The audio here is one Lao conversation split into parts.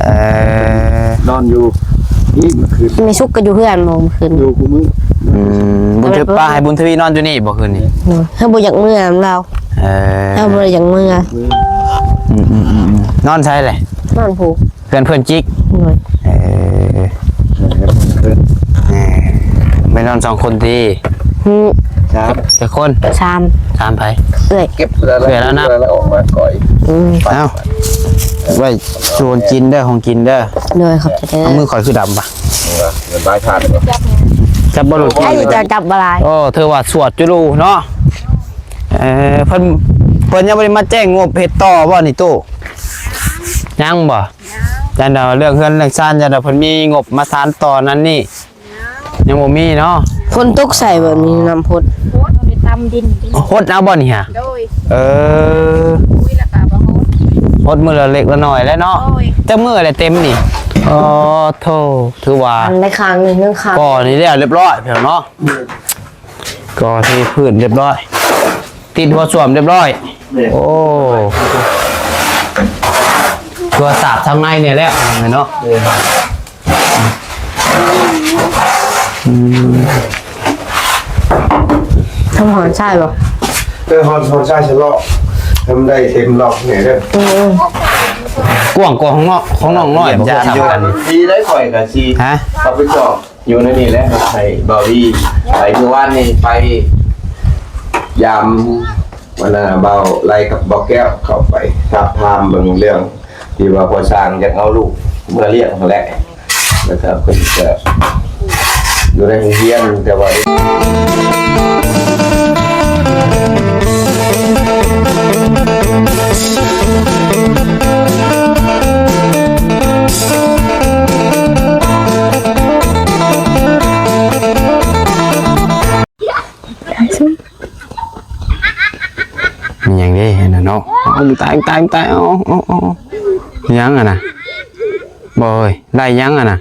ເອີ ນອນຢູ່ນີ້ເມື່ອຄືນ ແມ່ສຸກກໍຢູ່ເຮືອນບໍ່ເມື່ອຄືນ? ຢູ່ຄູ່ມື້. ອືມ ບຸນທະວີ ປ້າໃຫ້ບຸນທະວີນອນຢູ່ນີ້ບໍ່ຄືນນີ້? ເອີ ເຮົາບໍ່ຢາກເມືອນຳລາວ. ເອີ ເຮົາບໍ່ໄດ້ຢາກເມືອ. ອືມໆໆໆ ນອນໃສແຫຼະ? ນອນພູ ເພື່ອນ ເພື່ອນຈິກ. ໂດຍ. ເອີ ເອີ ໄປນອນສອງຄົນຕິ? ອືມ ສາມ. ຈັກຄົນ? ສາມ. ສາມໃຜ? ເອື້ອຍ ເກັບເພື່ອນ ເອື້ອຍແລ້ວນະ ແລ້ວອອກມາກ່ອຍ. ອືມ ເອົາ ໄວ້ໂຊນກິນເດີ ຂອງກິນເດີ. ໂດຍ ຂອບໃຈເດີ. ເອົາມືຂ້ອຍຄືດຳປະ? ເອີ ມັນຫຼາຍທາດ. ຈັບບໍ່ລົງກິນ ໃຫ້ເຈົ້າຈັບບໍ່ຫຼາຍ. ໂອ້ ຖືວ່າສວດຢູ່ເນາະ. ເອີ ເພິ່ນ ເພິ່ນຍັງບໍ່ໄດ້ມາແຈ້ງງົບເຮັດຕໍ່ບໍ່ນີ້ຕູ້? ຍັງບໍ່? ຢ້ານວ່າເລື່ອງເຮືອນເລື່ອງຊານ ຢ້ານວ່າເພິ່ນມີງົບມາສານຕໍ່ນັ້ນນີ້ ຍັງບໍ່ມີເນາະ. ຝົນຕົກໃສ່ແບບນີ້ ນ້ຳພົດ ຫົດເອົາບໍ່ນີ້ຫະ? ໂດຍ. ເອີ ຫົດມື້ລະເລັກລະໜ້ອຍແຫຼະເນາະ. ໂດຍ. ຈັກມື້ແຫຼະເຕັມນີ້? ອໍ ໂທ້ ຖືວ່າ ອັນໃນຂ້າງນີ້ ໜຶ່ງຂ້າງ ກໍນີ້ແລ້ວລຽບຮ້ອຍພີ່ນ້ອງເນາະ. ກໍເທພື້ນລຽບຮ້ອຍ ຕິດຫົວສ້ວມລຽບຮ້ອຍ. ໂອ້ ຕົວສາບທາງໃນນີ້ແຫຼະເນາະ. ອືມ ທຳຫອນຊາຍບໍ່? ເອີ ຫອນ ຫອນຊາຍຊະເລາະ ໃຫ້ມັນໄດ້ເຕັມລອບນີ້ເດີ. ອືມ ກວ້າງກວ່າຂອງນ້ອງ ຂອງນ້ອງນ້ອຍບໍ່? ດີໄດ້ ຂ້ອຍກໍຊິ ຮະ ເຂົ້າໄປຈອບ ຢູ່ໃນນີ້ແຫຼະ ໃຫ້ບ່າວວີໄປ. ມື້ວານນີ້ໄປຢາມ ອັນນ່າ ບ່າວໄລກັບບ່າວແກ້ວ ເຂົ້າໄປສອບຖາມເບິ່ງເລື່ອງທີ່ວ່າພໍ່ຊ່າງຢາກເອົາລູກເມືອລ້ຽງຫັ້ນແຫຼະ. ແລ້ວກໍເພິ່ນກໍຢູ່ໃນໂຮງຮຽນ ແຕ່ວ່າ ມີຫຍັງເດ້ຫັ້ນນະເນາະ? ເອົາ ຕາຍ ຕາຍ ຕາຍ ເອົາ ເອົາ ເອົາ ເອົາ ມີຫຍັງຫັ້ນນະ? ບໍ່ເອີຍ ໄລ່ຫຍັງຫັ້ນນະ?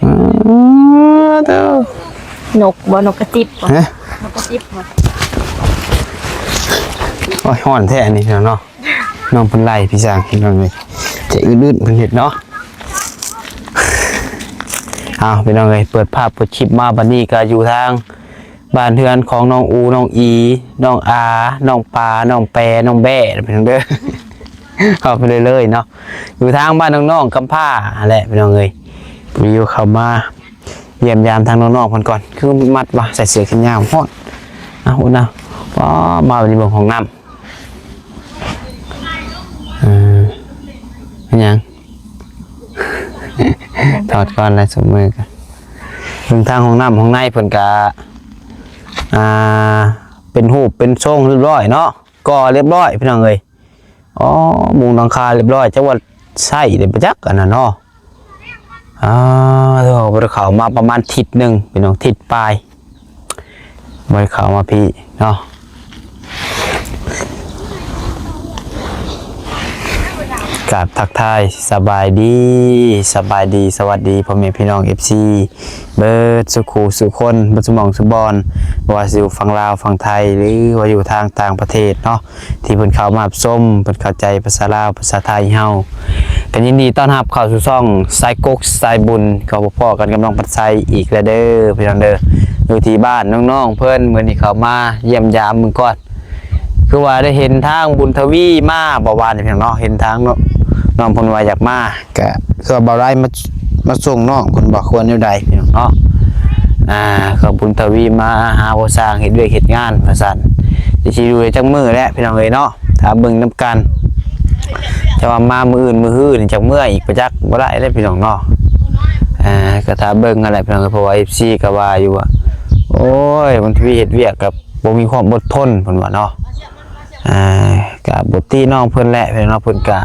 ເອີ ເດີ ນົກບໍ່? ນົກກະຕິບບໍ່? ຮະ? ນົກກະຕິບບໍ່? ໂອ້ຍ ຮ້ອນແທ້ອັນນີ້ເນາະ. ນ້ອງເພິ່ນໄລ່ພີ່ຊ່າງພີ່ນ້ອງເອີຍ ແຕ່ອື່ນໆເພິ່ນເຮັດເນາະ. ເອົາ ພີ່ນ້ອງເອີຍ ເປີດພາບເປີດຄລິບມາບັດນີ້ກໍຢູ່ທາງບ້ານເຮືອນຂອງນ້ອງອູ ນ້ອງອີ ນ້ອງອາ ນ້ອງປາ ນ້ອງແປ ນ້ອງແບ້ ພີ່ນ້ອງເດີ. ເຂົ້າໄປເລີຍໆເນາະ ຢູ່ທາງບ້ານນ້ອງໆກຳພ້າຫັ້ນແຫຼະ ພີ່ນ້ອງເອີຍ. ວິວເຂົ້າມາ ຢ້ຽມຢາມທາງນ້ອງໆເພິ່ນກ່ອນ. ຄືມັດວ່າໃສ່ເສື້ອແຂນຍາວ ຮ້ອນ. ເອົາ ອຸ່ນເອົາ ປ້າ ມາບັດນີ້ເບິ່ງຫ້ອງນ້ຳ. ເອີ ເປັນຫຍັງ? ຖອດກ່ອນ ແລະ ສົບມືກ່ອນ. ເບິ່ງທາງຫ້ອງນ້ຳ ຫ້ອງໃນເພິ່ນກະ ອ່າ ເປັນຮູບເປັນຊົງຮຽບຮ້ອຍເນາະ ກໍ່ຮຽບຮ້ອຍ ພີ່ນ້ອງເອີຍ. ອໍ ມຸງຫຼັງຄາຮຽບຮ້ອຍ ຈັກວ່າໃຊ້ໄດ້ບໍ່ຈັກອັນນັ້ນເນາະ. ອ່າ ໂທ້ ບໍ່ໄດ້ເຂົ້າມາປະມານທິດໜຶ່ງ ພີ່ນ້ອງ ທິດປາຍ ບໍ່ໄດ້ເຂົ້າມາພີ້ເນາະ. ກາບທັກທາຍສະບາຍດີ ສະບາຍດີ ສະຫວັດດີພໍ່ແມ່ພີ່ນ້ອງ ເອັຟຊີ ເບິດສູ່ຄູ່ສູ່ຄົນ ເບິດສູ່ໝ່ອງສູ່ບ່ອນ ບໍ່ວ່າຊິຢູ່ຝັ່ງລາວ ຝັ່ງໄທ ຫຼືວ່າຢູ່ທາງຕ່າງປະເທດເນາະ ທີ່ເພິ່ນເຂົ້າມາຮັບຊົມ ເພິ່ນເຂົ້າໃຈພາສາລາວ ພາສາໄທເຮົາ. ກໍຍິນດີຕ້ອນຮັບເຂົ້າສູ່ຊ່ອງສາຍກົກສາຍບຸນ ກໍພົບພໍ້ກັນກັບນ້ອງພັນໄຊອີກແລ້ວເດີ ພີ່ນ້ອງເດີ. ຢູ່ທີ່ບ້ານນ້ອງໆເພິ່ນ ມື້ນີ້ເຂົ້າມາຢ້ຽມຢາມເບິ່ງກ່ອນ. ຄືວ່າໄດ້ເຫັນທາງບຸນທະວີມາບໍ່ວານນີ້ ພີ່ນ້ອງເນາະ ເຫັນທາງນ້ອງ ນ້ອງເພິ່ນວ່າຢາກມາ ກະຄືວ່າບ່າວໄລມາ ມາສົ່ງນ້ອງເພິ່ນບໍ່ ຄວນແນວໃດ ພີ່ນ້ອງເນາະ. ອ່າ ຄືບຸນທະວີມາຫາພໍ່ຊ່າງເຮັດວຽກເຮັດງານວ່າຊັ້ນ ຊິຢູ່ໄດ້ຈັກມື້ແຫຼະ ພີ່ນ້ອງເອີຍເນາະ ຖ້າເບິ່ງນຳກັນ. ແຕ່ວ່າມາມື້ອື່ນມື້ຮືນີ້ຈັກເມືອອີກບໍ່ຈັກ ບໍ່ໄດ້ເດ້ ພີ່ນ້ອງເນາະ. ອ່າ ກໍຖ້າເບິ່ງຫັ້ນແຫຼະ ພີ່ນ້ອງເອີຍ ເພາະວ່າ ເອັຟຊີ ກໍວ່າຢູ່ວ່າ ໂອ້ຍ ບຸນທະວີເຮັດວຽກກໍບໍ່ມີຄວາມອົດທົນ ເພິ່ນວ່າເນາະ. ອ່າ ກະບໍ່ຕິນ້ອງເພິ່ນແຫຼະ ພີ່ນ້ອງເນາະ ເພິ່ນກະ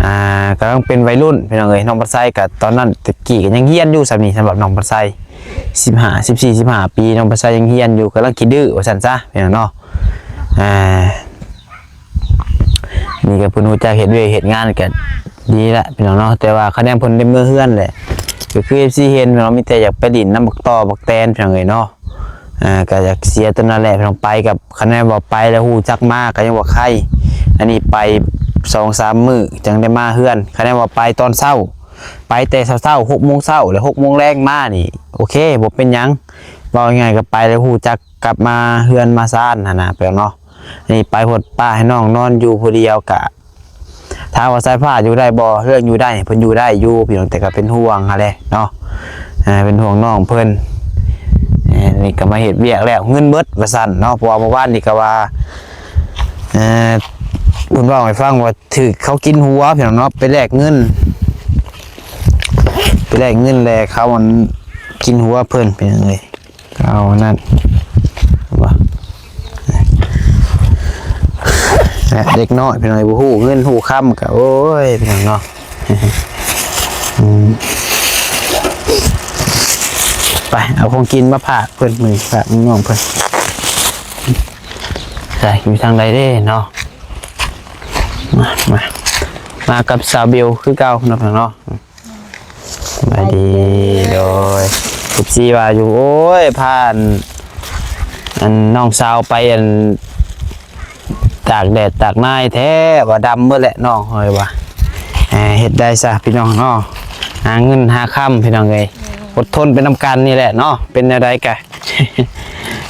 ອ່າ ກຳລັງເປັນໄວລຸ້ນ ພີ່ນ້ອງເອີຍ. ນ້ອງພັນໄຊກະຕອນນັ້ນ ແຕ່ກີ້ກະຍັງຮຽນຢູ່ສ່ຳນີ້ ສຳລັບນ້ອງພັນໄຊ ສິບຫ້າ ສິບສີ່ ສິບຫ້າປີ ນ້ອງພັນໄຊຍັງຮຽນຢູ່ ກຳລັງຂີ້ດື້ວ່າຊັ້ນຊະ ພີ່ນ້ອງເນາະ. ອ່າ ນີ້ກະເພິ່ນຮູ້ຈັກເຮັດວຽກເຮັດງານກະດີລະ ພີ່ນ້ອງເນາະ. ແຕ່ວ່າຄະແນນເພິ່ນໄດ້ເມືອເຮືອນແຫຼະ ກໍຄື ເອັຟຊີ ເຫັນເນາະ ມີແຕ່ຢາກໄປຫຼິ້ນນຳບັກຕໍ່ບັກແຕນ ພີ່ນ້ອງເອີຍເນາະ. ອ່າ ກໍຢາກເສຍຕົວນັ້ນແຫຼະ ພີ່ນ້ອງ ໄປກັບ ຄັນແມ່ນວ່າໄປແລ້ວຮູ້ຈັກມາກໍຍັງວ່າໄຄ. ອັນນີ້ໄປ ສອງສາມມື້ຈັ່ງໄດ້ມາເຮືອນ. ຄັນແມ່ນວ່າໄປຕອນເຊົ້າ ໄປແຕ່ເຊົ້າໆ ຫົກໂມງເຊົ້າ ແລະ ຫົກໂມງແລງມານີ້ ໂອເຄ ບໍ່ເປັນຫຍັງ. ເວົ້າງ່າຍໆ ກໍໄປແລ້ວຮູ້ຈັກກັບມາເຮືອນມາຊານຫັ້ນນະ ພີ່ນ້ອງເນາະ. ນີ້ໄປໂພດ ປະໃຫ້ນ້ອງນອນຢູ່ຜູ້ດຽວກະ ຖາມວ່າສາຍຟ້າຢູ່ໄດ້ບໍ່? ເລື່ອງຢູ່ໄດ້ ເພິ່ນຢູ່ໄດ້ຢູ່ພີ່ນ້ອງ ແຕ່ກໍເປັນຫ່ວງຫັ້ນແຫຼະເນາະ. ເປັນຫ່ວງນ້ອງເພິ່ນ. ນີ້ກໍມາເຮັດວຽກແລ້ວ ເງິນເບິດວ່າຊັ້ນເນາະ. ເພາະວ່າເມື່ອວານນີ້ກໍວ່າ ເພິ່ນເວົ້າໃຫ້ຟັງວ່າ ຖືກເຂົາກິນຫົວພີ່ນ້ອງເນາະ ໄປແລກເງິນ ໄປແລກເງິນແລ້ວເຂົາອັນກິນຫົວເພິ່ນ ພີ່ນ້ອງເອີຍ. ເອົານັ້ນວ່າ ແລະເດັກນ້ອຍພີ່ນ້ອງ ບໍ່ຮູ້ເງິນຮູ້ຄຳກໍ ໂອ້ຍ ພີ່ນ້ອງເນາະ. ອືມ ໄປເອົາຂອງກິນມາຝາກເພິ່ນ ມື້ນີ້ຝາກນ້ອງເພິ່ນ. ໃສ ຢູ່ທາງໃດເດ້ເນາະ? ມາ ມາ ມາກັບສາວເບວຄືເກົ່າເນາະ ພີ່ນ້ອງເນາະ. ສະບາຍດີ. ໂດຍ ເອັຟຊີວ່າຢູ່ ໂອ້ຍ ພາ ອັນ ນ້ອງສາວໄປ ອັນ ຕາກແດດຕາກນາຍແທ້ວ່າ ດຳເບິດແຫຼະນ້ອງເອີຍວ່າ. ເຮັດໄດ້ຊະພີ່ນ້ອງເນາະ ຫາເງິນຫາຄຳ ພີ່ນ້ອງເອີຍ. ອົດທົນໄປນຳກັນນີ້ແຫຼະເນາະ ເປັນແນວໃດກະ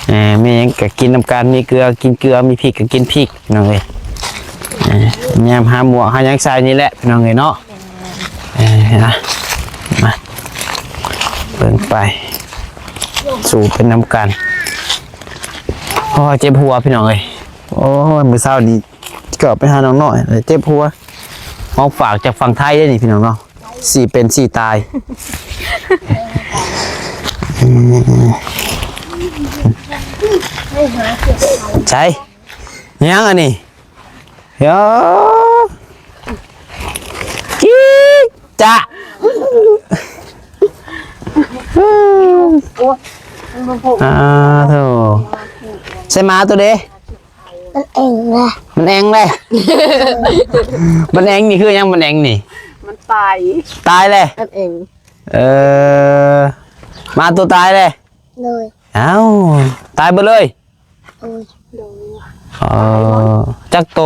ເອີ ມີຫຍັງກໍກິນນຳກັນ ມີເກືອກິນເກືອ ມີພິກກໍກິນພິກ ພີ່ນ້ອງເອີຍ. ເອີ ຍາມຫາໝວກຫາຫຍັງໃສ່ນີ້ແຫຼະ ພີ່ນ້ອງເອີຍເນາະ. ເອີ ນະ ມາ ເບິ່ງໄປ ສູ້ໄປນຳກັນ. ໂອ້ຍ ເຈັບຫົວ ພີ່ນ້ອງເອີຍ. ໂອ້ຍ ມື້ເຊົ້ານີ້ ກໍໄປຫານ້ອງນ້ອຍ ເຈັບຫົວ. ເອົາຝາກຈາກຝັ່ງໄທເດ້ນີ້ ພີ່ນ້ອງເນາະ. ຊິເປັນຊິຕາຍ. ໃສ ຫຍັງອັນນີ້? ໂອ້ ຈິກຈະ ອາໂທ ໃສໝາໂຕເດ? ມັນແອງແຫຼະ ມັນແອງແຫຼະ. ມັນແອງນີ້ຄືຫຍັງ? ມັນແອງນີ້ ມັນຕາຍ ຕາຍແຫຼະ. ມັນແອງ ເອີ ໝາໂຕຕາຍແຫຼະ. ໂດຍ ເອົ້າ ຕາຍເບິດເລີຍ. ໂດຍ ເອີ ຈັກໂຕ?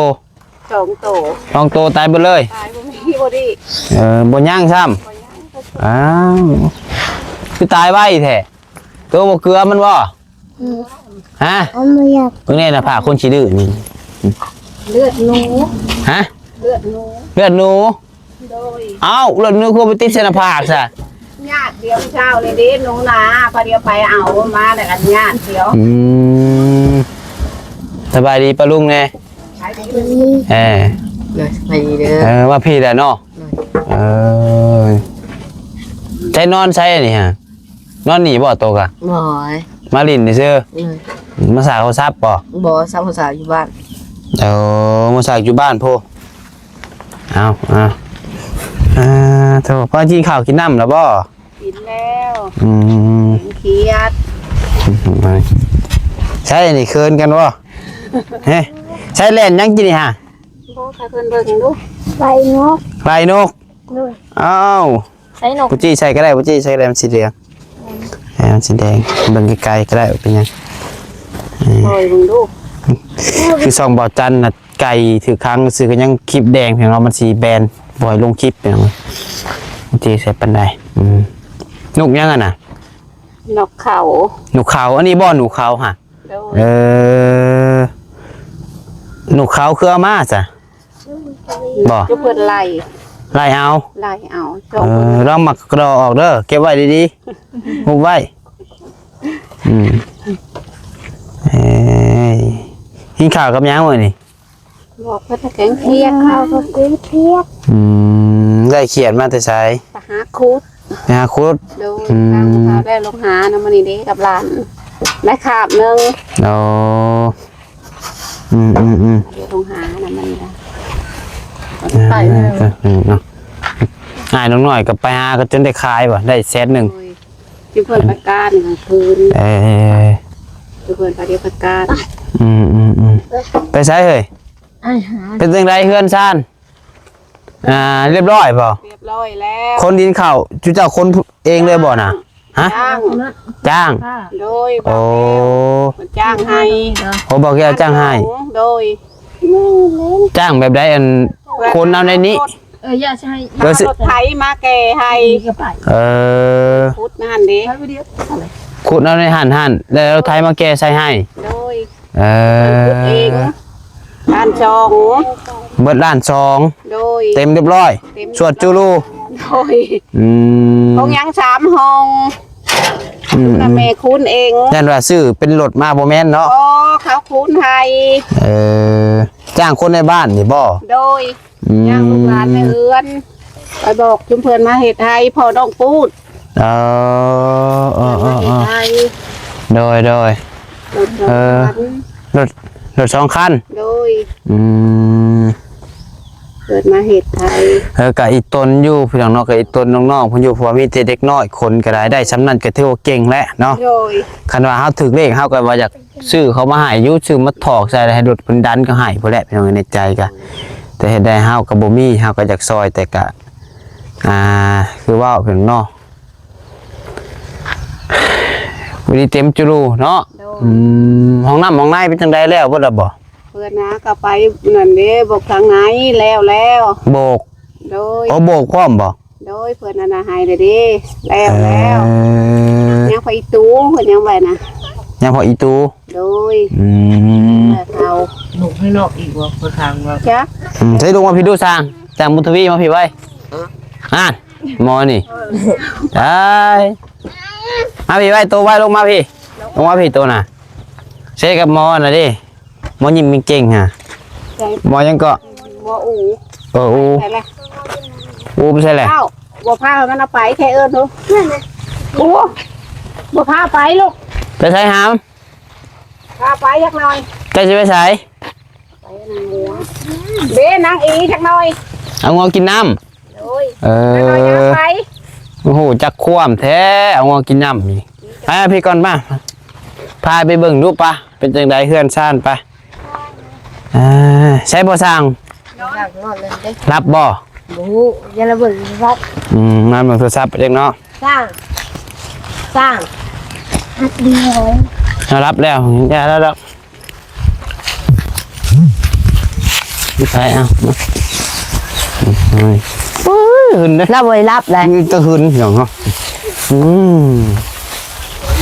ສອງໂຕ ສອງໂຕຕາຍເບິດເລີຍ. ຕາຍບໍ່ມີບໍ່ດີ ເອີ ບໍ່ຍັງຊ້ຳ. ບໍ່ຍັງ ອ້າວ ຄືຕາຍໄວແທ້? ໂຕບໍ່ເກືອມັນບໍ່? ອືມ ຮະ? ເບິ່ງແນ່ ໜ້າຜາກຄົນຂີ້ດື້ນີ້ ເລືອດໜູ. ຮະ? ເລືອດໜູ ເລືອດໜູ. ໂດຍ ເອົ້າ ເລືອດໜູຄືໄປຕິດໃສ່ໜ້າຜາກຊະ? ຍາດດຽວເຊົ້ານີ້ເດ້ ໜູນາ ພໍດຽວໄປເອົາມາແລ້ວກໍຍາດດຽວ. ອືມ ສະບາຍດີປ້າລຸງແນ່. ສະບາຍດີ ເອີ ໂດຍ ສະບາຍດີເດີ. ເອີ ມາພີ້ແຫຼະເນາະ. ໂດຍ ເອີ ໃສນອນໃສນີ້ຮະ? ນອນນີ້ບໍ່ໂຕກະ? ບໍ່ ມາຫຼິ້ນຊື່. ອືມ ມາສາກໂທລະສັບບໍ່? ບໍ່ ສາກໂທລະສັບຢູ່ບ້ານ. ເອີ ມາສາກຢູ່ບ້ານພຸ້ນ. ເອົາ ເອົາ ອາໂທ ພໍກິນເຂົ້າກິນນ້ຳແລ້ວບໍ່? ກິນແລ້ວ. ອືມ ຄຽດ. ໃສນີ້ເຂີນກັນບໍ່? ເຮ ໃສແລ່ນຫຍັງກິນນີ້ຫະ? ບໍ່ ພາເພິ່ນເບິ່ງດູ ໄລ່ນົກ ໄລ່ນົກ. ໂດຍ ອ້າວ ໃສ່ນົກ ປຸຈິໃສ່ກໍໄດ້ ປຸຈິໃສ່ກໍໄດ້ ມັນສີເຫຼືອງ. ເອີ ມັນສີແດງ ເບິ່ງໄກໆກໍໄດ້ ເປັນຫຍັງ. ເອີ ໂອ້ຍ ເບິ່ງດູ ຄືຊ່ອງບ່າວຈັນນະ ໄກ່ຖືກຂັງຊື່ກໍຍັງຄລິບແດງ ພຽງວ່າມັນຊິແບນ ບໍ່ໃຫ້ລົງຄລິບ ພຽງວ່າ ບໍ່ຕິໃສ່ປານໃດ. ອືມ ນົກຫຍັງຫັ້ນນະ? ນົກເຂົາ ນົກເຂົາ. ອັນນີ້ບໍ່ ນົກເຂົາຫະ? ໂດຍ ເອີ ນົກເຂົາຄືເອົາມາຊະ? ບໍ່ ເພິ່ນໄລ່ ໄລ່ເອົາ ໄລ່ເອົາ. ເອີ ລອງໝາກກະດໍອອກເດີ ເກັບໄວ້ດີໆ ຫຸບໄວ້. ອືມ ເອີຍ ກິນເຂົ້າກັບຫຍັງມື້ນີ້? ບອກເພິ່ນແກງຂຽດ ເຂົ້າກັບແກງຂຽດ. ອືມ ໄດ້ຂຽດມາແຕ່ໃສ? ໄປຫາຂຸດ ໄປຫາຂຸດ. ໂດຍ ອືມ ໄດ້ລົງຫານຳມື້ນີ້ເດ້ກັບຫຼານ ໄດ້ຄາບໜຶ່ງ. ໂອ້ ອືມໆໆ ໄດ້ລົງຫານຳມື້ນີ້ ໄປເນາະ. ອ້າຍນ້ອງນ້ອຍກໍໄປຫາກໍຈົນໄດ້ຂາຍບໍ່ ໄດ້ແສນໜຶ່ງ. ໂດຍ ຈຸເພິ່ນໄປການກາງຄືນ. ເອີ ຈຸເພິ່ນໄປດຽວໄປການ. ອືມໆໆ ໄປໃສເຮີ້ຍ? ໄປຫາ. ເປັນຈັ່ງໃດເຮືອນຊານ? ອ່າ ຮຽບຮ້ອຍບໍ່? ຮຽບຮ້ອຍແລ້ວ. ຂົນດິນເຂົ້າ ຈຸເຈົ້າຂົນເອງເລີຍບໍ່ນະ? ຮະ? ຈ້າງ ຈ້າງ. ໂດຍ ໂອ້ ຈ້າງໃຫ້. ໂອ້ ບໍ່ແກ້ວຈ້າງໃຫ້. ໂດຍ ຈ້างแบบใด อัน คนเอาในนี้ เออ อย่าใช่ เออ สิ เอารถไถมาแก่ให้ นี่ก็ไป เออ ขุดนั่นเด้ ไปผู้เดียว ขุดเอาในหั่นหั่น แล้วรถไถมาแก่ใส่ให้ โดย เออ เพิ่นขุดเอง ล้านสอง เบิดล้านสอง โดย เต็มเรียบร้อย เต็ม สวดจูรู โดย อืม ของยังสามห้อง อืม น่ะแม่ขุดเอง ย่านว่าซื้อเป็นรถมาบ่แม่นเนาะ อ๋อ เขาขุดให้ เออ จ้างคนในบ้านนี่บ่ โดย อืม จ้างลูกหลานในเฮือน ไปบอกชุมเพิ่นมาเฮ็ดให้พ่อน้องปูด เออ เออ เออ เออ เฮ็ดให้ โดย โดย รถสองคัน เออ รถ รถสองคัน โดย อืม เพิ่นมาเฮ็ดให้ เออ ก็อีตนอยู่พี่น้องเนาะ ก็อีตนน้องๆ เพิ่นอยู่ เพราะว่ามีแต่เด็กน้อย คนก็ได้ ได้ส่ำนั้นก็ถือว่าเก่งแล้วเนาะ โดย คันว่าเฮาถืกเลข เฮาก็ว่าอยาก ซื้อเขามาให้อยู่ ซื้อมาถอกใส่ให้รถเพิ่นดันก็ให้พุ้นแหละ พี่น้อง ในใจก็ แต่เฮ็ดได้เฮาก็บ่มี เฮาก็อยากซอย แต่ก็ อ่า คือเว้าเพิ่นเนาะ บ่ได้เต็มจุลูเนาะ โดย อืม ห้องน้ำห้องในเป็นจั่งใด แล้วเบิดแล้วบ่ เพิ่นหาก็ไปนั่นเด้ โบกทางใน แล้ว แล้ว โบก โดย โอ้ โบกพร้อมบ่ โดย เพิ่นอันน่ะให้แล้วเด้ แล้ว แล้ว เอ่อ ยังพออีตู เพิ่นยังไว้นะ ยังพออีตู โดย อืม เอา หนุกให้นอกอีกบ่ เพิ่นทางว่า จ้ะ อืม ใช้ลงมาพี่ดูสร้าง จ้างบุญทวีมาพี่ไว้ อ่าน หมอนี่ ได้ มาพี่ไว้ โตไว้ ลงมาพี่ ลงมาพี่ โตน่ะ เซกับหมอน่ะเด้ หมอยิ้มเก่งๆ ฮะ ใช่ หมอหยังเกาะ หมออู เออ อู ใส่เลย อูไปใส่แหละ เอ้า บ่พามันเอาไป แค่เอิ้นดู โอ้ บ่พาไปลูก ไปใส่หาม พาไปจักหน่อย ใกล้สิไปใส่ ไปนั่งงัว เบ้นั่งอีจักหน่อย เอางัวกินน้ำ โอ้ย เออ จักหน่อยย่างไป โอ้โห จักความแท้ เอางัวกินน้ำนี่ ไปพี่ก่อนมา พาไปเบิ่งดูปะ เป็นจั่งใดเฮือนซ่านปะ อ่า ใช้บ่สั่ง นอน นอนเลยเด้ รับบ่ บ่ฮู้ อย่าละเบิ่งครับ อืม นอนเบิ่งโทรศัพท์จักเนาะ สั่ง สั่ง เอารับแล้ว อย่าแล้วดอก ไปเอา โอ้ย หึนเด้ ลาวบ่ได้รับได้ นี่ก็หึนอย่างเนาะ อืม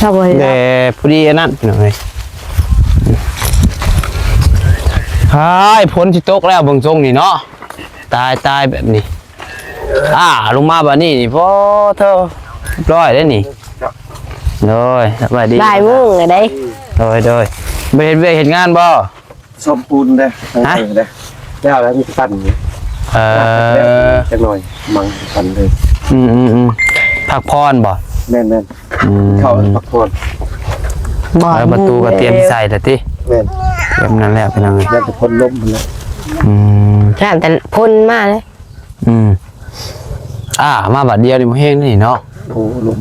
ลาวบ่ได้รับ แต่พอดีอันนั้นพี่น้องเอ้ย ฮ้าย ฝนสิตกแล้วเบิ่งทรงนี่เนาะ ตาย ตายแบบนี้ อ่า ลงมาบัดนี้นี่ โอ้โธ่ เรียบร้อยเด้นี่ โดย สบายดี บ่ายโมงแล้วเด้ โดย โดย บ่เฮ็ดเวียกเฮ็ดงานบ่ ซ่อมปูนเด้ ฮะ เออ เด้ แล้ว แล้วมีปั่น เอ่อ จักหน่อย มังปั่นเลย อืม อืม อืม พักผ่อนบ่ แม่น แม่น อืม เข้าพักผ่อน บ่ เออ ประตูก็เตรียมใส่แล้วติ แม่น เตรียมนั่นแล้วพี่น้องเอ้ย แล้วแต่พ่นลมนั่นแหละ อืม ย่านแต่พ่นมาเลย อืม อ่า มาบัดเดียวนี่บ่แฮงนี่เนาะ โอ้ ลม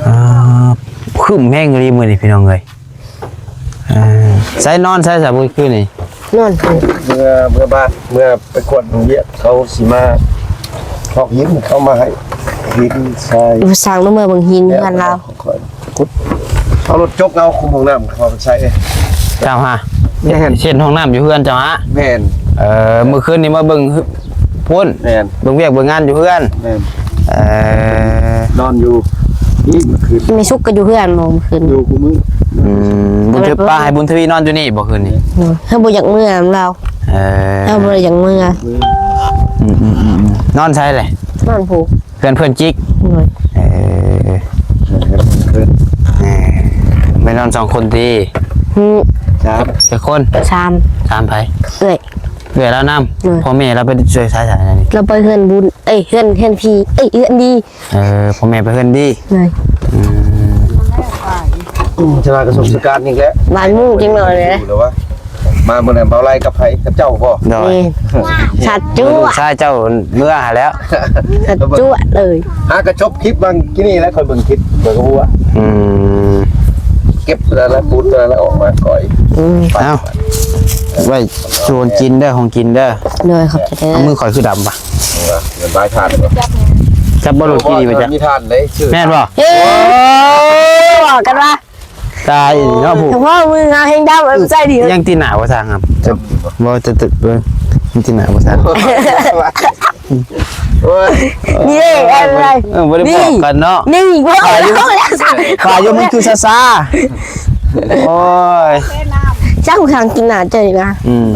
อ่า ครึ้มแฮงอีหลีมื้อนี้พี่น้องเอ้ย เออ ใส่นอนใส่ซะมื้อคืนนี่ นอนเพิ่น เมื่อ เมื่อบ้าน เมื่อไปกวดเวียก เขาสิมา พอกหิน เขามาให้หินทราย สั่งเมื่อเบิ่งหินเฮือนลาว ขุด เอารถจกเอาคุมห้องน้ำเข้าไปใช้ เจ้าฮะ แม่น เช่นห้องน้ำอยู่เฮือนเจ้าฮะ แม่น เออ มื้อคืนนี้มาเบิ่งพุ้น แม่น เบิ่งเวียกเบิ่งงานอยู่เฮือน แม่น เออ นอนอยู่นี่มื้อคืน แม่สุกก็อยู่เฮือนบ่มื้อคืน อยู่คู่มื้อ อืม บุญทวี ป้าให้บุญทวีนอนอยู่นี่บ่คืนนี้ อืม เฮาบ่อยากเมือลาว เออ เฮาบ่ได้อยากเมือ อืม อืม อืม อืม นอนใช้แหละ นอนผู้ เพื่อน เพื่อนจิก โดย เออ เออ ไปนอนสองคนติ อืม สาม จักคน สาม สามไผ เอื้อย เอื้อยลาวนำ โดย พ่อแม่ลาวไปช่วยใช้ ใช้อันนี้ ลาวไปเฮือนบุญ เอ้ย เฮือน เฮือนพี่ เอ้ย เฮือนดี เออ พ่อแม่ไปเฮือนดี โดย อืม อืม จะมากระทรวงศึกษาธิการอีกแล้ว บ่ายโมงจังหน่อยเลย หรือว่า มามื้อนั้นเบาไล่กับไผ กับเจ้าบ่ โดย นี่ สัตว์จั่ว ลูกชายเจ้าเมือหาแล้ว สัตว์จั่วเลย หากระชบคลิปบางกี้นี่แล้ว ค่อยเบิ่งคลิป เบิ่งหัว อืม เก็บตัวนั้นแล้ว ปูตัวนั้นแล้วออกมาก่อย อืม เอ้า ไว้ชวนกินเด้อ ของกินเด้อ โดย ขอบใจเด้อ เอามือข่อยคือดำปะ เงินบายทานบ่ จับบ่รถกินนี่ไปจ้ะ มีทานเด้ ชื่อ แม่นบ่ เฮ้ย บอกกันว่า ຕາຍເນາະຜູ້ ສະເພາະມືງາມແຮງດຳ ເອີ ໃສ່ດີ ຍັງຕີໜ້າບໍ່ຊ່າງ ຈະ ບໍ່ ຈະ ຈະ ເບິ່ງ ຍັງຕີໜ້າບໍ່ຊ່າງ ໂອ້ຍ ນີ້ເດ້ ເອີ ບໍ່ໄດ້ບອກກັນເນາະ ນີ້ ນີ້ ວ່າຢູ່ ວ່າຢູ່ມັນຄືຊາໆ ໂອ້ຍ ເຈົ້າທາງກິນໜ້າເຈົ້າອີກນະ ອືມ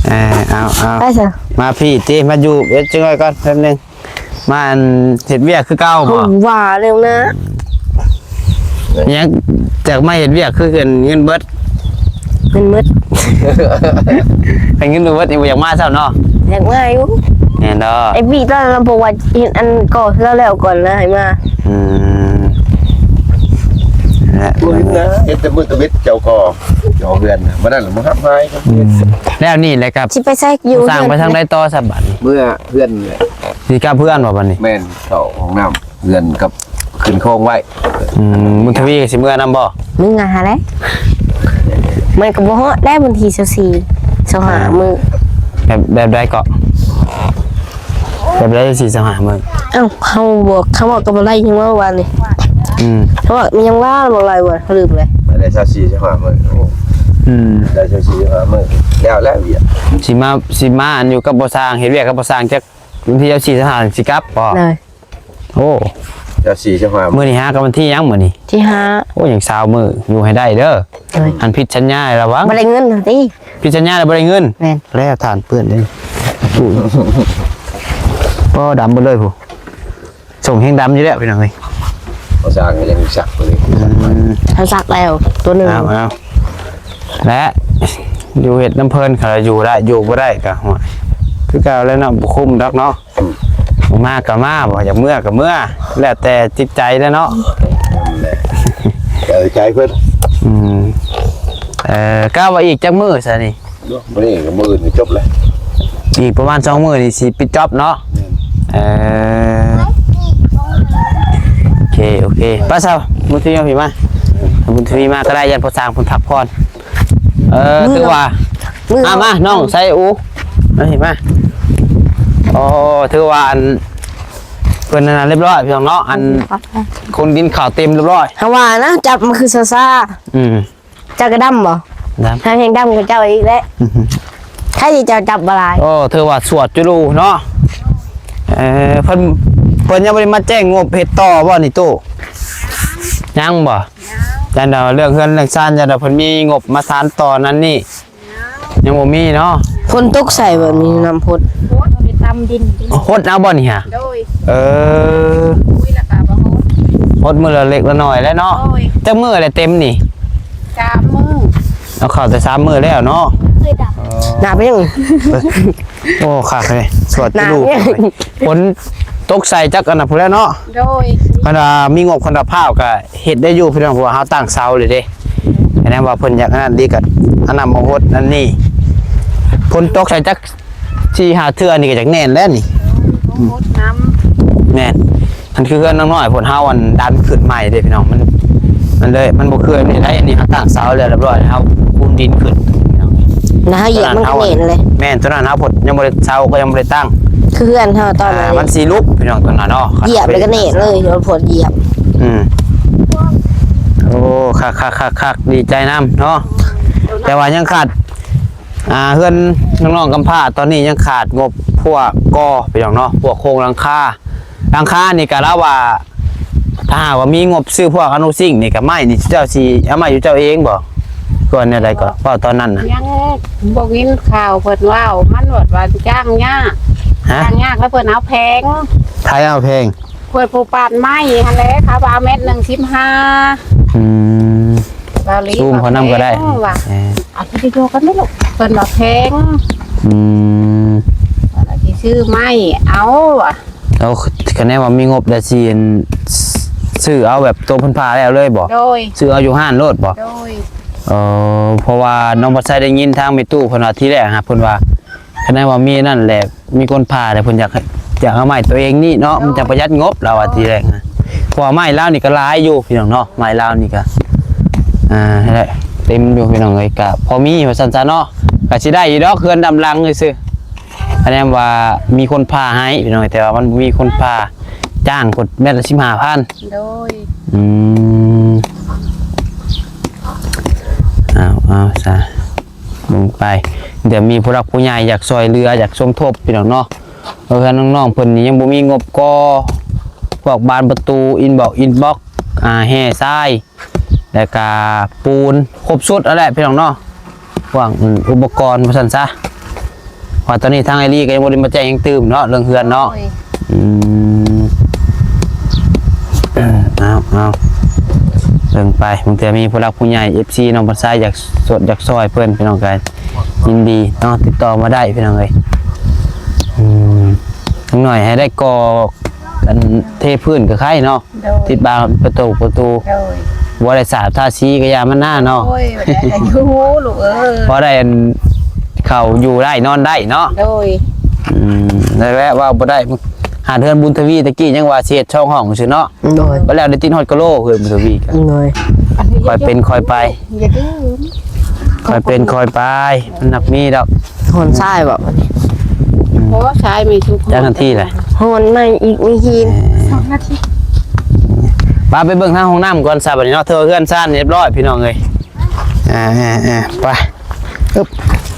ເອີ ເອົາ ເອົາ ໄປຊະ ມາພີ້ຕິ ມາຢູ່ເຮັດຈັກໜ້ອຍກ່ອນແປັບໜຶ່ງ ມາອັນເຮັດວຽກຄືເກົ່າບໍ່? ວ່າແລ້ວນະ ຍັງຈາກມາເຮັດວຽກຄືເງິນ ເງິນເບິດ ເງິນເບິດ ຄັນເງິນບໍ່ເບິດນີ້ບໍ່ຢາກມາຊ້ຳເນາະ ຢາກມາຢູ່ ແມ່ນດອກ ໄອ້ບີຕອນນັ້ນບອກວ່າເຮັດອັນກໍ່ເຮືອນແລ້ວກ່ອນແລ້ວໃຫ້ມາ ອືມ ນັ້ນແຫຼະ ບໍ່ເຫັນນະ ເຮັດແຕ່ມື້ຕະເວັນເຈົ້າກໍ່ ເຈົ້າເຮືອນນະ ມື້ນັ້ນລະມາຮັບໃຫ້ ອືມ ແລ້ວນີ້ແຫຼະກັບ ຊິໄປໃສຢູ່ ສ້າງໄປທາງໃດຕໍ່ຊະບັດນີ້ ເມືອເຮືອນແຫຼະ ຊິກັບເຮືອນບໍ່ບັດນີ້? ແມ່ນ ເຂົ້າຫ້ອງນ້ຳເຮືອນກັບຂຶ້ນໂຄງໄວ້ ອືມ ບຸນທະວີກໍຊິເມືອນຳບໍ່? ເມືອຫັ້ນແຫຼະ ມັນກໍບໍ່ຮອດແລ້ວ ວັນທີຊາວສີ່ ຊາວຫ້າ ອ່າ ມື້ ແບບ ແບບໃດເກາະ? ແບບໃດ ຊາວສີ່ ຊາວຫ້າມື້? ເອົ້າ ເຮົາບອກ ເຮົາບອກກັບບໍ່ໄດ້ ຍັງວ່າວານນີ້ ອືມ ເຮົາບອກ ຍັງວ່າບໍ່ໄດ້ ບໍ່ລືມເລີຍ ໄດ້ຊາວສີ່ ຊາວຫ້າມື້ ອືມ ໄດ້ຊາວສີ່ ຊາວຫ້າມື້ ແລ້ວ ແລ້ວວຽກ ຊິມາ ຊິມາອັນຢູ່ກັບບໍ່ຊ່າງ ເຮັດວຽກກັບບໍ່ຊ່າງຈັກ ວັນທີຊາວສີ່ ຊາວຫ້າ ຊິກັບບໍ່? ໂອ້ ຊາວສີ່ ຊາວຫ້າ ມື້ນີ້ຫາກັບວັນທີຫຍັງມື້ນີ້? ທີຫ້າ ໂອ້ ຍັງຊາວມື້ ຢູ່ໃຫ້ໄດ້ເດີ ໂດຍ ອັນຜິດສັນຍາລະວັງ ບໍ່ໄດ້ເງິນຫັ້ນຕິ ຜິດສັນຍາລະບໍ່ໄດ້ເງິນ ແມ່ນ ແລ້ວທ່ານເປື້ອນເດ້ ໂອ້ ດຳເບິດເລີຍພຸ້ນ ສົ່ງແຮງດຳຢູ່ແລ້ວພີ່ນ້ອງເອີຍ ເຂົາສ້າງກໍຍັງສັກເລີຍ ອືມ ເຂົາສັກແລ້ວຕົວໜຶ່ງ ເອົາ ເອົາ ແລະ ຢູ່ເຮັດນຳເພິ່ນ ຄັນວ່າຢູ່ໄດ້ ຢູ່ບໍ່ໄດ້ກໍ ໂອ້ຍ ຄືເກົ່າແລ້ວເນາະ ບໍ່ຄຸ້ມດອກເນາະ ອືມ ມາກໍມາ ບໍ່ຢາກເມືອກໍເມືອ ແລ້ວແຕ່ຈິດໃຈແຫຼະເນາະ ນັ້ນແຫຼະ ເອົາໃຈເພິ່ນ ອືມ ເອີ ກະວ່າອີກຈັກມື້ຊະນີ້? ມື້ນີ້ກັບມື້ອື່ນກໍຈົບແລ້ວ ອີກປະມານສອງມື້ນີ້ຊິປິດຈອບເນາະ ແມ່ນ ເອີ ໂອເຄ ໂອເຄ ໄປຊະ ບຸນທະວີ ມາພີ້ມາ ບຸນທະວີມາກໍໄດ້ ຢ້ານພໍ່ຊ່າງເພິ່ນພັກຜ່ອນ ເອີ ຖືວ່າ ມາ ມາ ນ້ອງໃສ່ອູ ມາ ມາ ໂອ້ ຖືວ່າອັນ ເພິ່ນນັ້ນລຽບຮ້ອຍພີ່ນ້ອງເນາະ ອັນ ໂອເຄ ຄົນກິນເຂົ້າເຕັມລຽບຮ້ອຍ ເຮົາວ່ານະ ຈັບມັນຄືຊາໆ ອືມ ເຈົ້າກໍດຳບໍ່? ດຳ ຫາແຮງດຳກວ່າເຈົ້າອີກແຫຼະ ອືຮຶ ໃຜທີ່ເຈົ້າຈັບບໍ່ຫຼາຍ ໂອ້ ຖືວ່າສວດຈຸລູເນາະ ເອີ ເພິ່ນ ເພິ່ນຍັງບໍ່ໄດ້ມາແຈ້ງງົບເຮັດຕໍ່ບໍ່ນີ້ຕູ້? ຍັງບໍ່? ຍັງ ຢ້ານວ່າເລື່ອງເຮືອນເລື່ອງຊານ ຢ້ານວ່າເພິ່ນມີງົບມາສານຕໍ່ນັ້ນນີ້ ຍັງບໍ່ມີເນາະ ຝົນຕົກໃສ່ແບບນີ້ ນ້ຳພົດ ຫົດໄປຕຳດິນ ຫົດເອົາບໍ່ນີ້ຫະ? ໂດຍ ເອີ ອຸ້ຍ ແລ້ວກໍບໍ່ຫົດ ຫົດມື້ລະເລັກລະໜ້ອຍແຫຼະເນາະ ໂດຍ ຈັກມື້ແລ້ວເຕັມນີ້? ສາມມື້ ເອົາເຂົ້າແຕ່ສາມມື້ແລ້ວເນາະ ໜ້າເປັນຫຍັງ? ໂອ້ ຄັກເລີຍ ສວດຈຸລູ ໜ້າເປັນຫຍັງ? ຝົນຕົກໃສ່ຈັກອັນນະພຸ້ນແຫຼະເນາະ ໂດຍ ຄັນວ່າມີງົບຄັນວ່າພ້າວກໍ ເຮັດໄດ້ຢູ່ພີ່ນ້ອງ ເພາະວ່າເຮົາຕັ້ງເສົາເລີຍເດ້ ແນວວ່າເພິ່ນຢາກອັນນັ້ນດີກໍອັນນັ້ນມາຫົດອັນນີ້ ຝົນຕົກໃສ່ຈັກສີ່ຫ້າເທື່ອນີ້ກໍຢາກແໜ້ນແລ້ວນີ້ ໂອ້ ຫົດນ້ຳ ແມ່ນ ມັນຄືເຮືອນນາງນ້ອຍພວກເຮົາ ອັນ ດັນຂຶ້ນໃໝ່ເດ້ພີ່ນ້ອງ ມັນ ມັນເລີຍ ມັນບໍ່ຄືອັນນີ້ໄດ໋ ອັນນີ້ເຮົາຕັ້ງເສົາແລ້ວລຽບຮ້ອຍ ເຮົາຄູນດິນຂຶ້ນ ນະ ເຮົາຢຽບມັນກໍແໜ້ນເລີຍ ແມ່ນ ຕອນນັ້ນເຮົາພົດຍັງບໍ່ໄດ້ ເສົາກໍຍັງບໍ່ໄດ້ຕັ້ງ ຄືເຮືອນເຮົາຕອນນັ້ນ ອ່າ ມັນຊິຫຼຸບພີ່ນ້ອງຕອນນັ້ນເນາະ ຢຽບແລ້ວກໍແໜ້ນເລີຍ ເຮົາພົດຢຽບ ອືມ ໂອ້ ຄັກໆໆໆ ດີໃຈນຳເນາະ ແຕ່ວ່າຍັງຂາດ ອ່າ ເຮືອນນ້ອງໆກຳພ້າຕອນນີ້ຍັງຂາດງົບພວກກໍ່ ພີ່ນ້ອງເນາະ ພວກໂຄງຫຼັງຄາ ຫຼັງຄານີ້ກໍລາວວ່າ ຖ້າຫາກວ່າມີງົບຊື້ພວກອະນຸຊິງນີ້ກໍໄມ້ນີ້ເຈົ້າຊິເອົາໄມ້ຢູ່ເຈົ້າເອງບໍ່? ກ່ອນແນວໃດກໍເວົ້າຕອນນັ້ນນະ ຍັງບໍ່ຍິນຂ່າວເພິ່ນເວົ້າ ມັນວ່າຈ້າງຍາກ ຮະ? ຈ້າງຍາກ ແລ້ວເພິ່ນເອົາແພງ ໃຜເອົາແພງ? ເພິ່ນຜູ້ປາດໄມ້ຫັ້ນແຫຼະ ເຂົາວ່າເມັດໜຶ່ງສິບຫ້າ ອືມ ເວົ້າຫຼີ ຊູມເຂົານຳກໍໄດ້ ວ່າ ເອີ ເອົາວິດີໂອກັນແມ່ລູກ ເພິ່ນວ່າແພງ ອືມ ວ່າຊິຊື້ໄມ້ເອົາວ່າ ເອົາ ຄັນແນວວ່າມີງົບແລ້ວຊິ ອັນ ຊື້ເອົາແບບໂຕເພິ່ນຜ່າແລ້ວເລີຍບໍ່? ໂດຍ ຊື້ເອົາຢູ່ຮ້ານໂລດບໍ່? ໂດຍ ເອີ ເພາະວ່ານ້ອງພັດໄຊໄດ້ຍິນທາງແມ່ຕູ້ເພິ່ນວ່າທີແລກຫາ ເພິ່ນວ່າ ຄັນແນວວ່າມີນັ້ນແຫຼະ ມີຄົນຜ່າແລ້ວເພິ່ນຢາກ ຢາກເອົາໄມ້ໂຕເອງນີ້ເນາະ ມັນຈະປະຢັດງົບ ລາວວ່າທີແລກນະ ເພາະວ່າໄມ້ລາວນີ້ກໍຫຼາຍຢູ່ພີ່ນ້ອງເນາະ ໄມ້ລາວນີ້ກໍ ອ່າ ຫັ້ນແຫຼະ ເຕັມຢູ່ພີ່ນ້ອງເອີຍ ກໍພໍມີວ່າຊັ້ນຊະເນາະ ກໍຊິໄດ້ຢູ່ດອກເຮືອນດຳຫຼັງຊື່ໆ ຄະແນນວ່າມີຄົນຜ່າໃຫ້ພີ່ນ້ອງ ແຕ່ວ່າມັນບໍ່ມີຄົນຜ່າ ຈ້າງເພິ່ນແມັດລະສິບຫ້າພັນ ໂດຍ ອືມ ເອົາ ເອົາຊະ ເບິ່ງໄປ ດຽວມີຜູ້ຫຼັກຜູ້ໃຫຍ່ຢາກຊ່ອຍເຫຼືອ ຢາກສົມທົບພີ່ນ້ອງເນາະ. ເອີ ເຮືອນນ້ອງໆເພິ່ນນີ້ຍັງບໍ່ມີງົບກໍ່ ພວກບານປະຕູ ອິນບັອກ ອິນບັອກ ອ່າ ແຮ່ຊາຍ ແລ້ວກະປູນ ຄົບຊຸດຫັ້ນແຫຼະພີ່ນ້ອງເນາະ ພວກ ອືມ ອຸປະກອນວ່າຊັ້ນຊະ. ເພາະວ່າຕອນນີ້ທາງອ້າຍລີກໍຍັງບໍ່ໄດ້ມາແຈ້ງຫຍັງຕື່ມເນາະ ເລື່ອງເຮືອນເນາະ. ໂດຍ ອືມ ເອົາ ເອົາ ເບິ່ງໄປ ບາງເທື່ອມີຜູ້ຫຼັກຜູ້ໃຫຍ່ ເອັຟຊີ ນ້ອງພັນຊາ ຢາກສວດຢາກຊ່ອຍເພິ່ນ ພີ່ນ້ອງກໍຍິນດີເນາະ ຕິດຕໍ່ມາໄດ້ພີ່ນ້ອງເອີຍ. ອືມ ຢ່າງໜ້ອຍໃຫ້ໄດ້ກໍ່ ອັນເທພື້ນກໍໄຄເນາະ ໂດຍ ຕິດບານປະຕູ ປະຕູ ໂດຍ ບໍ່ໄດ້ສາດທາສີກໍຢ່າມັນໜ້າເນາະ ໂດຍ ບໍ່ໄດ້ກໍຢູ່ລູກເອີຍ ພໍໄດ້ອັນເຂົ້າຢູ່ໄດ້ນອນໄດ້ເນາະ ໂດຍ ອືມ ໄດ້ແວະເວົ້າບໍ່ໄດ້ ຫາເຮືອນບຸນທະວີຕະກີ້ຍັງວ່າຊິເຮັດສອງຫ້ອງຊື່ເນາະ ໂດຍ ບັດແລ້ວໄດ້ຕິດຮອດກະໂຫຼເຮືອນບຸນທະວີກໍ ໂດຍ ຄ່ອຍເປັນຄ່ອຍໄປ ຢ່າດື້ ຄ່ອຍເປັນຄ່ອຍໄປ ມັນນັກມີດອກ ຮອນຊາຍບໍ່ ອືມ ໂອ້ ຊາຍມີທຸກ ຈັກນາທີລະ ຮອນໃໝ່ອີກມີຫີນ ເອີ ສອງນາທີ ປາໄປເບິ່ງທາງຫ້ອງນ້ຳກ່ອນຊະບັດນີ້ເນາະ ເທື່ອເຮືອນຊານຮຽບຮ້ອຍພີ່ນ້ອງເອີຍ ອ່າ ໄປ ອຶບ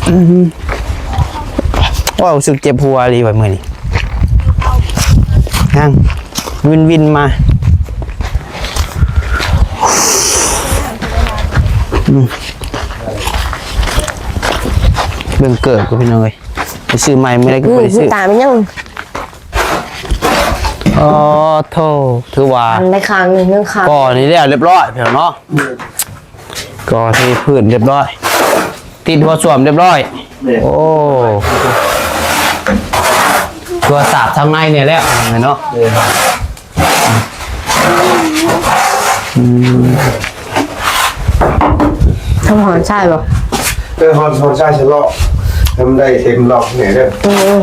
ອືມ ໂອ້ ຮູ້ສຶກເຈັບຫົວອີ່ຫຼີວ່າມື້ນີ້ ຍັງ ວິນໆມາ ອືມ ເບິ່ງເກີບກໍພີ່ນ້ອງເອີຍ ໄປຊື້ໃໝ່ມື້ໃດກໍບໍ່ໄດ້ຊື້ ຕາມັນຍັງ ອໍ ໂທ້ ຖືວ່າ ອັນໃນຂ້າງໜຶ່ງຍັງຄາ ກໍນີ້ແລ້ວຮຽບຮ້ອຍພີ່ນ້ອງເນາະ ກໍເທພື້ນຮຽບຮ້ອຍ ຕິດຫົວສ້ວມຮຽບຮ້ອຍ ໂອ້ ຕົວສາບທາງໃນນີ້ແລ້ວເນາະ ອືມ ທຳຮອນຊາຍບໍ່ ເອີ ຮອນ ຮອນຊາຍຊະເລາະ ໃຫ້ມັນໄດ້ເຕັມລອບນີ້ເດີ ອືມ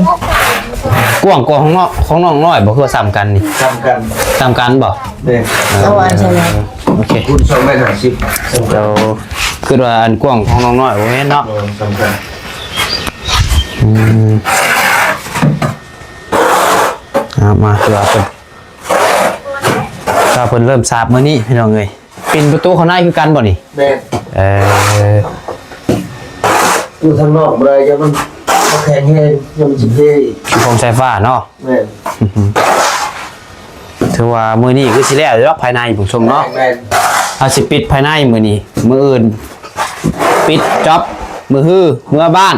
ກວ້າງກວ່າຂອງນ້ອງ ຂອງນ້ອງນ້ອຍບໍ່ ຄືວ່າສ່ຳກັນນີ້ ສ່ຳກັນ ສ່ຳກັນບໍ່ ແມ່ນ ເອີ ເອົາອັນໃສ່ແລ້ວ ໂອເຄ ຄູນສອງແມັດຫ້າສິບ ສ່ຳກັນ ເຈົ້າ ຄິດວ່າອັນກວ້າງຂອງນ້ອງນ້ອຍບໍ່ແມ່ນເນາະ ເອີ ສ່ຳກັນ ອືມ ເອົາມາ ຄືວ່າເພິ່ນ ກໍເພິ່ນເລີ່ມສາບມື້ນີ້ພີ່ນ້ອງເອີຍ ປິ່ນປະຕູເຂົ້າໃນຄືກັນບໍ່ນີ້ ແມ່ນ ເອີ ຢູ່ທາງນອກບໍ່ໄດ້ ຢ້ານມັນບໍ່ແຂງແຮງ ຢ້ານມັນຊິເພອີກ ຂອງໄຟຟ້າເນາະ ແມ່ນ ຖືວ່າມື້ນີ້ຄືຊິແລ້ວດອກພາຍໃນຜູ້ຊົມເນາະ ແມ່ນ ເຮົາຊິປິດພາຍໃນມື້ນີ້ ມື້ອື່ນປິດຈອບ ມື້ຮືເມືອບ້ານ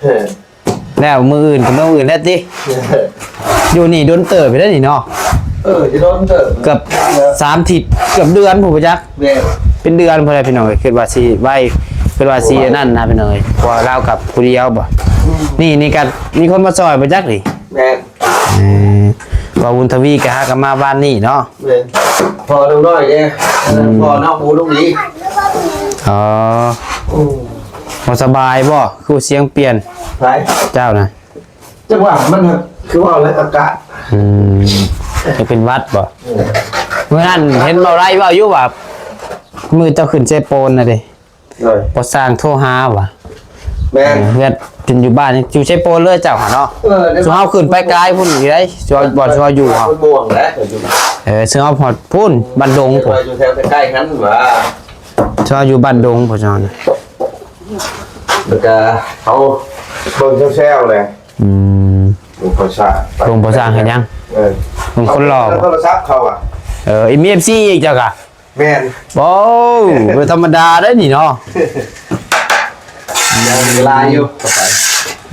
ເອີ ແລ້ວມື້ອື່ນກໍມື້ອື່ນແລ້ວຕິ ເອີ ຢູ່ນີ້ດົນເຕີບໄປແລ້ວນີ້ເນາະ ເອີ ຢູ່ດົນເຕີບ ເກືອບສາມທິດ ເກືອບເດືອນພຸ້ນບໍ່ຈັກ ແມ່ນ ເປັນເດືອນພຸ້ນແຫຼະພີ່ນ້ອງເອີຍ ຄິດວ່າຊິໄວ ຄິດວ່າຊິອັນນັ້ນນະພີ່ນ້ອງເອີຍ ເພາະວ່າລາວກັບຜູ້ດຽວບໍ່ ອືມ ນີ້ ນີ້ກໍມີຄົນມາຊ່ອຍບໍ່ຈັກນີ້ ແມ່ນ ເອີ ວ່າບຸນທະວີກໍຫາກັນມາວານນີ້ເນາະ ແມ່ນ ພໍ່ນ້ອງນ້ອຍເດ້ ອືມ ພໍ່ນ້ອງໝູນ້ອງຫຼີ ອໍ ອືມ ບໍ່ສະບາຍບໍ່ ຄືສຽງປ່ຽນ ໃຜ ເຈົ້ານະ ຈັງຫວະມັນ ຄືວ່າແລ້ວອາກາດ ອືມ ຈະເປັນຫວັດບໍ່ ເອີ ມື້ນັ້ນເຫັນເບົາໄລເວົ້າຢູ່ວ່າ ມື້ເຈົ້າຂຶ້ນເຊໂປນນະເດ້ ໂດຍ ພໍ່ຊ່າງໂທຫາວ່າ ແມ່ນ ເອີ ເຮືອນຈົນຢູ່ບ້ານ ຢູ່ເຊໂປນເລີຍເຈົ້າຫັ້ນເນາະ ເອີ ຊຸມເຮົາຂຶ້ນໄປກາຍພຸ້ນຢູ່ໃດ ຊຸມເຮົາ ບ່ອນຊຸມເຮົາຢູ່ເຮົາ ເອີ ຊຸມເຮົາຮອດພຸ້ນ ບ້ານດົງພຸ້ນ ຢູ່ແຖວໃກ້ໆຫັ້ນຫວາ ຊຸມເຮົາຢູ່ບ້ານດົງພຸ້ນ ແລ້ວກະເຮົາເບິ່ງແຊວໆແຫຼະ ອືມ ເບິ່ງພໍ່ຊ່າງ ເບິ່ງພໍ່ຊ່າງເຮັດຫຍັງ ເອີ ເບິ່ງຄົນຫຼໍ່ ໂທລະສັບເຂົາອະ ເອີ ມີເອັຟຊີອີກເຈົ້າກະ ແມ່ນ ໂອ້ ບໍ່ທຳມະດາເດ້ນີ້ເນາະ ຍັງຫຼາຍຢູ່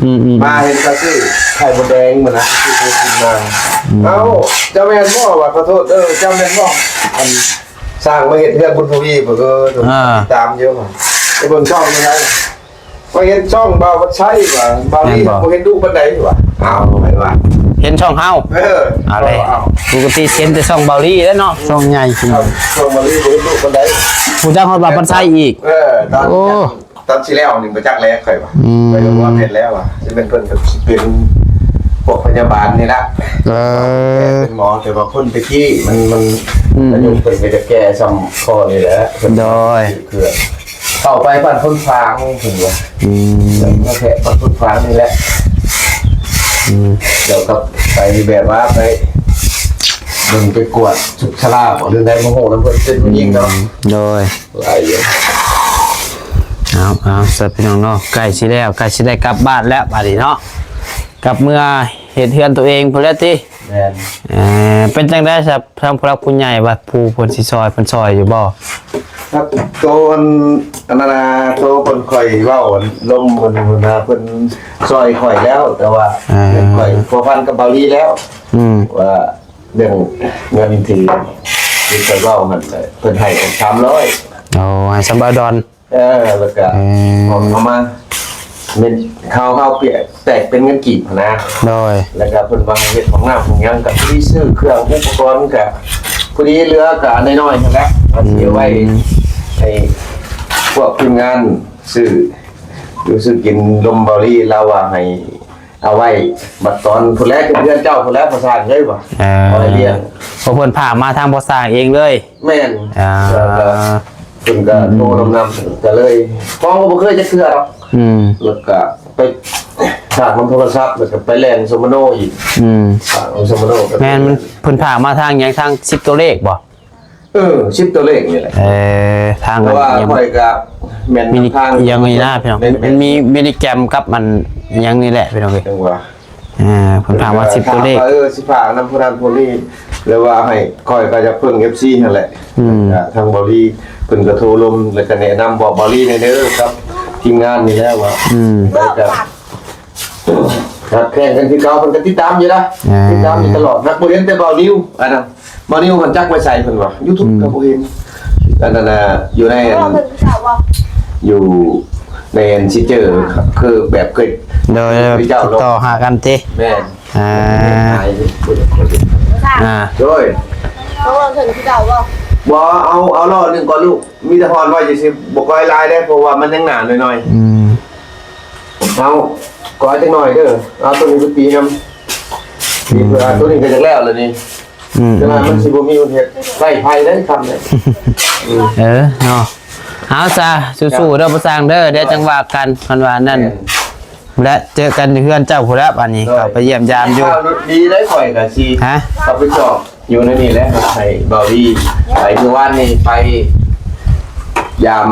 ອືມໆ ມາເຫັນເຂົາຊື້ໄຂ່ມົດແດງມື້ນະ ຊື້ໄຂ່ກິນມາ ອືມ ເອົ້າ ເຈົ້າແມ່ນບໍ່ ວ່າ ຂໍໂທດເດີ ເຈົ້າແມ່ນບໍ່ ອັນ ສ້າງມາເຮັດເຮືອນບຸນທະວີ ເອີ ອ່າ ຕາມຢູ່ ໄປເບິ່ງຊ່ອງນີ້ນະ ຂ້ອຍເຫັນຊ່ອງບ່າວວັດໄຊວ່າ ບ່າວລີ ແມ່ນບໍ່ ບໍ່ເຫັນດຸປານໃດວ່າ ອ້າວ ໄປວ່າ ເຫັນຊ່ອງເຮົາ ເອີ ເອົາແຫຼະ ເອົາ ປົກກະຕິເຫັນແຕ່ຊ່ອງບ່າວລີແຫຼະເນາະ ຊ່ອງໃຫຍ່ ຊ່ອງບ່າວລີບໍ່ເຫັນດຸປານໃດ ຮູ້ຈັກຮອດບ່າວວັດໄຊອີກ ເອີ ຕອນ ໂອ້ ຕອນຊິແລ້ວນີ້ບໍ່ຈັກແລ້ວຂ້ອຍວ່າ ອືມ ຂ້ອຍກໍວ່າແມ່ນແລ້ວວ່າ ຊິແມ່ນເພິ່ນກໍຊິເປັນພວກພະຍາບານນີ້ລະ ເອີ ເປັນໝໍ ແຕ່ວ່າຄົນແຕ່ກີ້ມັນ ມັນ ອືມ ອາຍຸເພິ່ນກໍຈະແກ່ສ່ຳພໍ່ນີ້ແຫຼະ ໂດຍ ເພື່ອ ເຂົ້າໄປບ້ານໂພນຝາງເພິ່ນວ່າ ອືມ ມາແພະບ້ານໂພນຝາງນີ້ແຫຼະ ອືມ ດຽວກໍໄປແບບວ່າໄປເບິ່ງໄປກວດສຸກຊະລາບໍ ຫຼືໃດ ມາຮູ້ນຳເພິ່ນ ເປັນຜູ້ຍິງເນາະ ອືມ ໂດຍ ຫຼາຍຢູ່ ເອົາ ເອົາ ຊະພີ່ນ້ອງເນາະ ໃກ້ຊິແລ້ວ ໃກ້ຊິໄດ້ກັບບ້ານແລ້ວບາດນີ້ເນາະ ກັບເມືອເຮັດເຮືອນຕົວເອງພຸ້ນແຫຼະຕິ. ແມ່ນ. ເອີ ເປັນຈັ່ງໃດຊະ ທາງຜູ້ຫຼັກຜູ້ໃຫຍ່ວ່າ ຜູ້ເພິ່ນຊິຊ່ອຍ ເພິ່ນຊ່ອຍຢູ່ບໍ່? ຄັບ ໂຕອັນ ອັນນັ້ນນະ ໂຕເພິ່ນຂ້ອຍເວົ້າ ລົມເພິ່ນ ເພິ່ນວ່າເພິ່ນຊ່ອຍຂ້ອຍແລ້ວ ແຕ່ວ່າ ເອີ ຂ້ອຍພົວພັນກັບເບົາລີແລ້ວ ອືມ ວ່າເລື່ອງເງິນທີ່ ທີ່ຂ້ອຍເວົ້າຫັ້ນ ເພິ່ນໃຫ້ສາມຮ້ອຍ. ໂອ້ ໃຫ້ສາມຮ້ອຍດອນ. ເອີ ແລ້ວກະ ເອີ ເອົາມາ ເປັນ ເຮົາ ເຮົາປ່ຽນແຕກເປັນເງິນກີບຫັ້ນນະ. ໂດຍ. ແລ້ວກະເພິ່ນວ່າໃຫ້ເຮັດຫ້ອງນ້ຳຫ້ອງຫຍັງ ກະພໍດີຊື້ເຄື່ອງອຸປະກອນ ກະພໍດີ ເຫຼືອກະນ້ອຍໆຫັ້ນແຫຼະ ອືມ ວ່າຊິເອົາໄວ້ໃຫ້ພວກທີມງານຊື້ ຢູ່ຊື້ກິນ ລົມເບົາລີ ລາວວ່າໃຫ້ ເອົາໄວ້ບັດຕອນພຸ້ນແຫຼະ ເປັນເຮືອນເຈົ້າພຸ້ນແຫຼະ ພໍ່ຊ່າງເອີຍວ່າ ເອີ ເອົາໄວ້ລ້ຽງ ເພາະເພິ່ນຝາກມາທາງພໍ່ຊ່າງເອງເລີຍ. ແມ່ນ. ອ່າ ແລ້ວກໍເພິ່ນກໍ ອືມ ໂທນຳນຳ ກໍເລີຍຟ້ອງກໍບໍ່ເຄີຍຈັກເທື່ອດອກ. ອືມ ແລ້ວກໍໄປຝາກນຳໂທລະສັບ ແລ້ວກໍໄປແລ່ນສົມມະໂນອີກ. ອືມ ຝາກນຳສົມມະໂນກໍ ແມ່ນ ມັນ ເພິ່ນຝາກມາທາງຫຍັງ ທາງສິບຕົວເລກບໍ່? ເອີ ສິບຕົວເລກນີ້ແຫຼະ. ເອີ ທາງ ເພາະວ່າຂ້ອຍກະແມ່ນ ມີ ທາງ ອີ່ຫຍັງນີ້ນະພີ່ນ້ອງ ແມ່ນ ມັນມີມິນິແກຣມກັບມັນອີ່ຫຍັງນີ້ແຫຼະພີ່ນ້ອງເອີຍ ຈັ່ງວ່າ ເອີ ເພິ່ນຖາມວ່າສິບຕົວເລກ ເອີ ຊິຝາກນຳຜູ້ນັ້ນຜູ້ນີ້ ຫຼືວ່າໃຫ້ຂ້ອຍກໍຢາກເພິ່ງເອັຟຊີຫັ້ນແຫຼະ. ອືມ ທາງເບົາລີເພິ່ນກໍໂທລົມ ແລ້ວກໍແນະນຳບອກເບົາລີແດ່ເດີກັບທີມງານນີ້ແຫຼະວ່າ ອືມ ໄດ້ກໍ ຮັກແພງກັນຄືເກົ່າ ເພິ່ນກໍຕິດຕາມຢູ່ນະ ອ່າ ຕິດຕາມຢູ່ຕະຫຼອດ ຫາກບໍ່ເຫັນແຕ່ບ່າວນິວ ອັນນັ້ນ ບ່າວນິວເພິ່ນຈັກໄປໃສເພິ່ນວ່າ ຢູທູບ ອືມ ກໍບໍ່ເຫັນ ອັນນັ້ນນະ ຢູ່ໃນອັນ ຢູ່ໃນອັນຊິເຈີ ຄືແບບເຄີຍ ໂດຍ ຄືເຈົ້າ ຕິດຕໍ່ຫາກັນຕິ ແມ່ນ ອ່າ ອ່າ ໂດຍ ເຂົາເວົ້າເຖິງຄືເກົ່າບໍ່? ບໍ່ ເອົາ ເອົາລໍ້ໜຶ່ງກ່ອນລູກ ມີແຕ່ຮອນໄວ້ຊື່ໆ ບໍ່ກ່ອຍຫຼາຍເດ້ ເພາະວ່າມັນຍັງໜາໜ້ອຍໆ ອືມ ເອົາ ກໍເອົາຈັກໜ້ອຍເດີ ເອົາໂຕນີ້ໄປຕີນຳ ອືມ ເພື່ອໂຕນີ້ກໍຢາກແລ້ວແລ້ວນີ້ ອືມ ແຕ່ວ່າມັນຊິບໍ່ມີຄົນເຮັດ ໄຟໄຟໄດ້ຄຳນີ້ ອືມ ເອີ ເນາະ ເອົາຊະ ສູ້ໆເດີ ພໍ່ຊ່າງເດີ ດຽວຈັ່ງວ່າກັນ ຄັນວ່ານັ້ນ ແມ່ນ ແລະ ເຈີກັນຢູ່ເຮືອນເຈົ້າພຸ້ນແຫຼະ ບາດນີ້ ໂດຍ ເຂົ້າໄປຢ້ຽມຢາມຢູ່ ຂ່າວດີໄດ້ ຂ້ອຍກໍຊິ ຮະ ເຂົ້າໄປຈອບ ຢູ່ໃນນີ້ແຫຼະ ໃຫ້ເບົາລີໄປ ມື້ວານນີ້ໄປຢາມ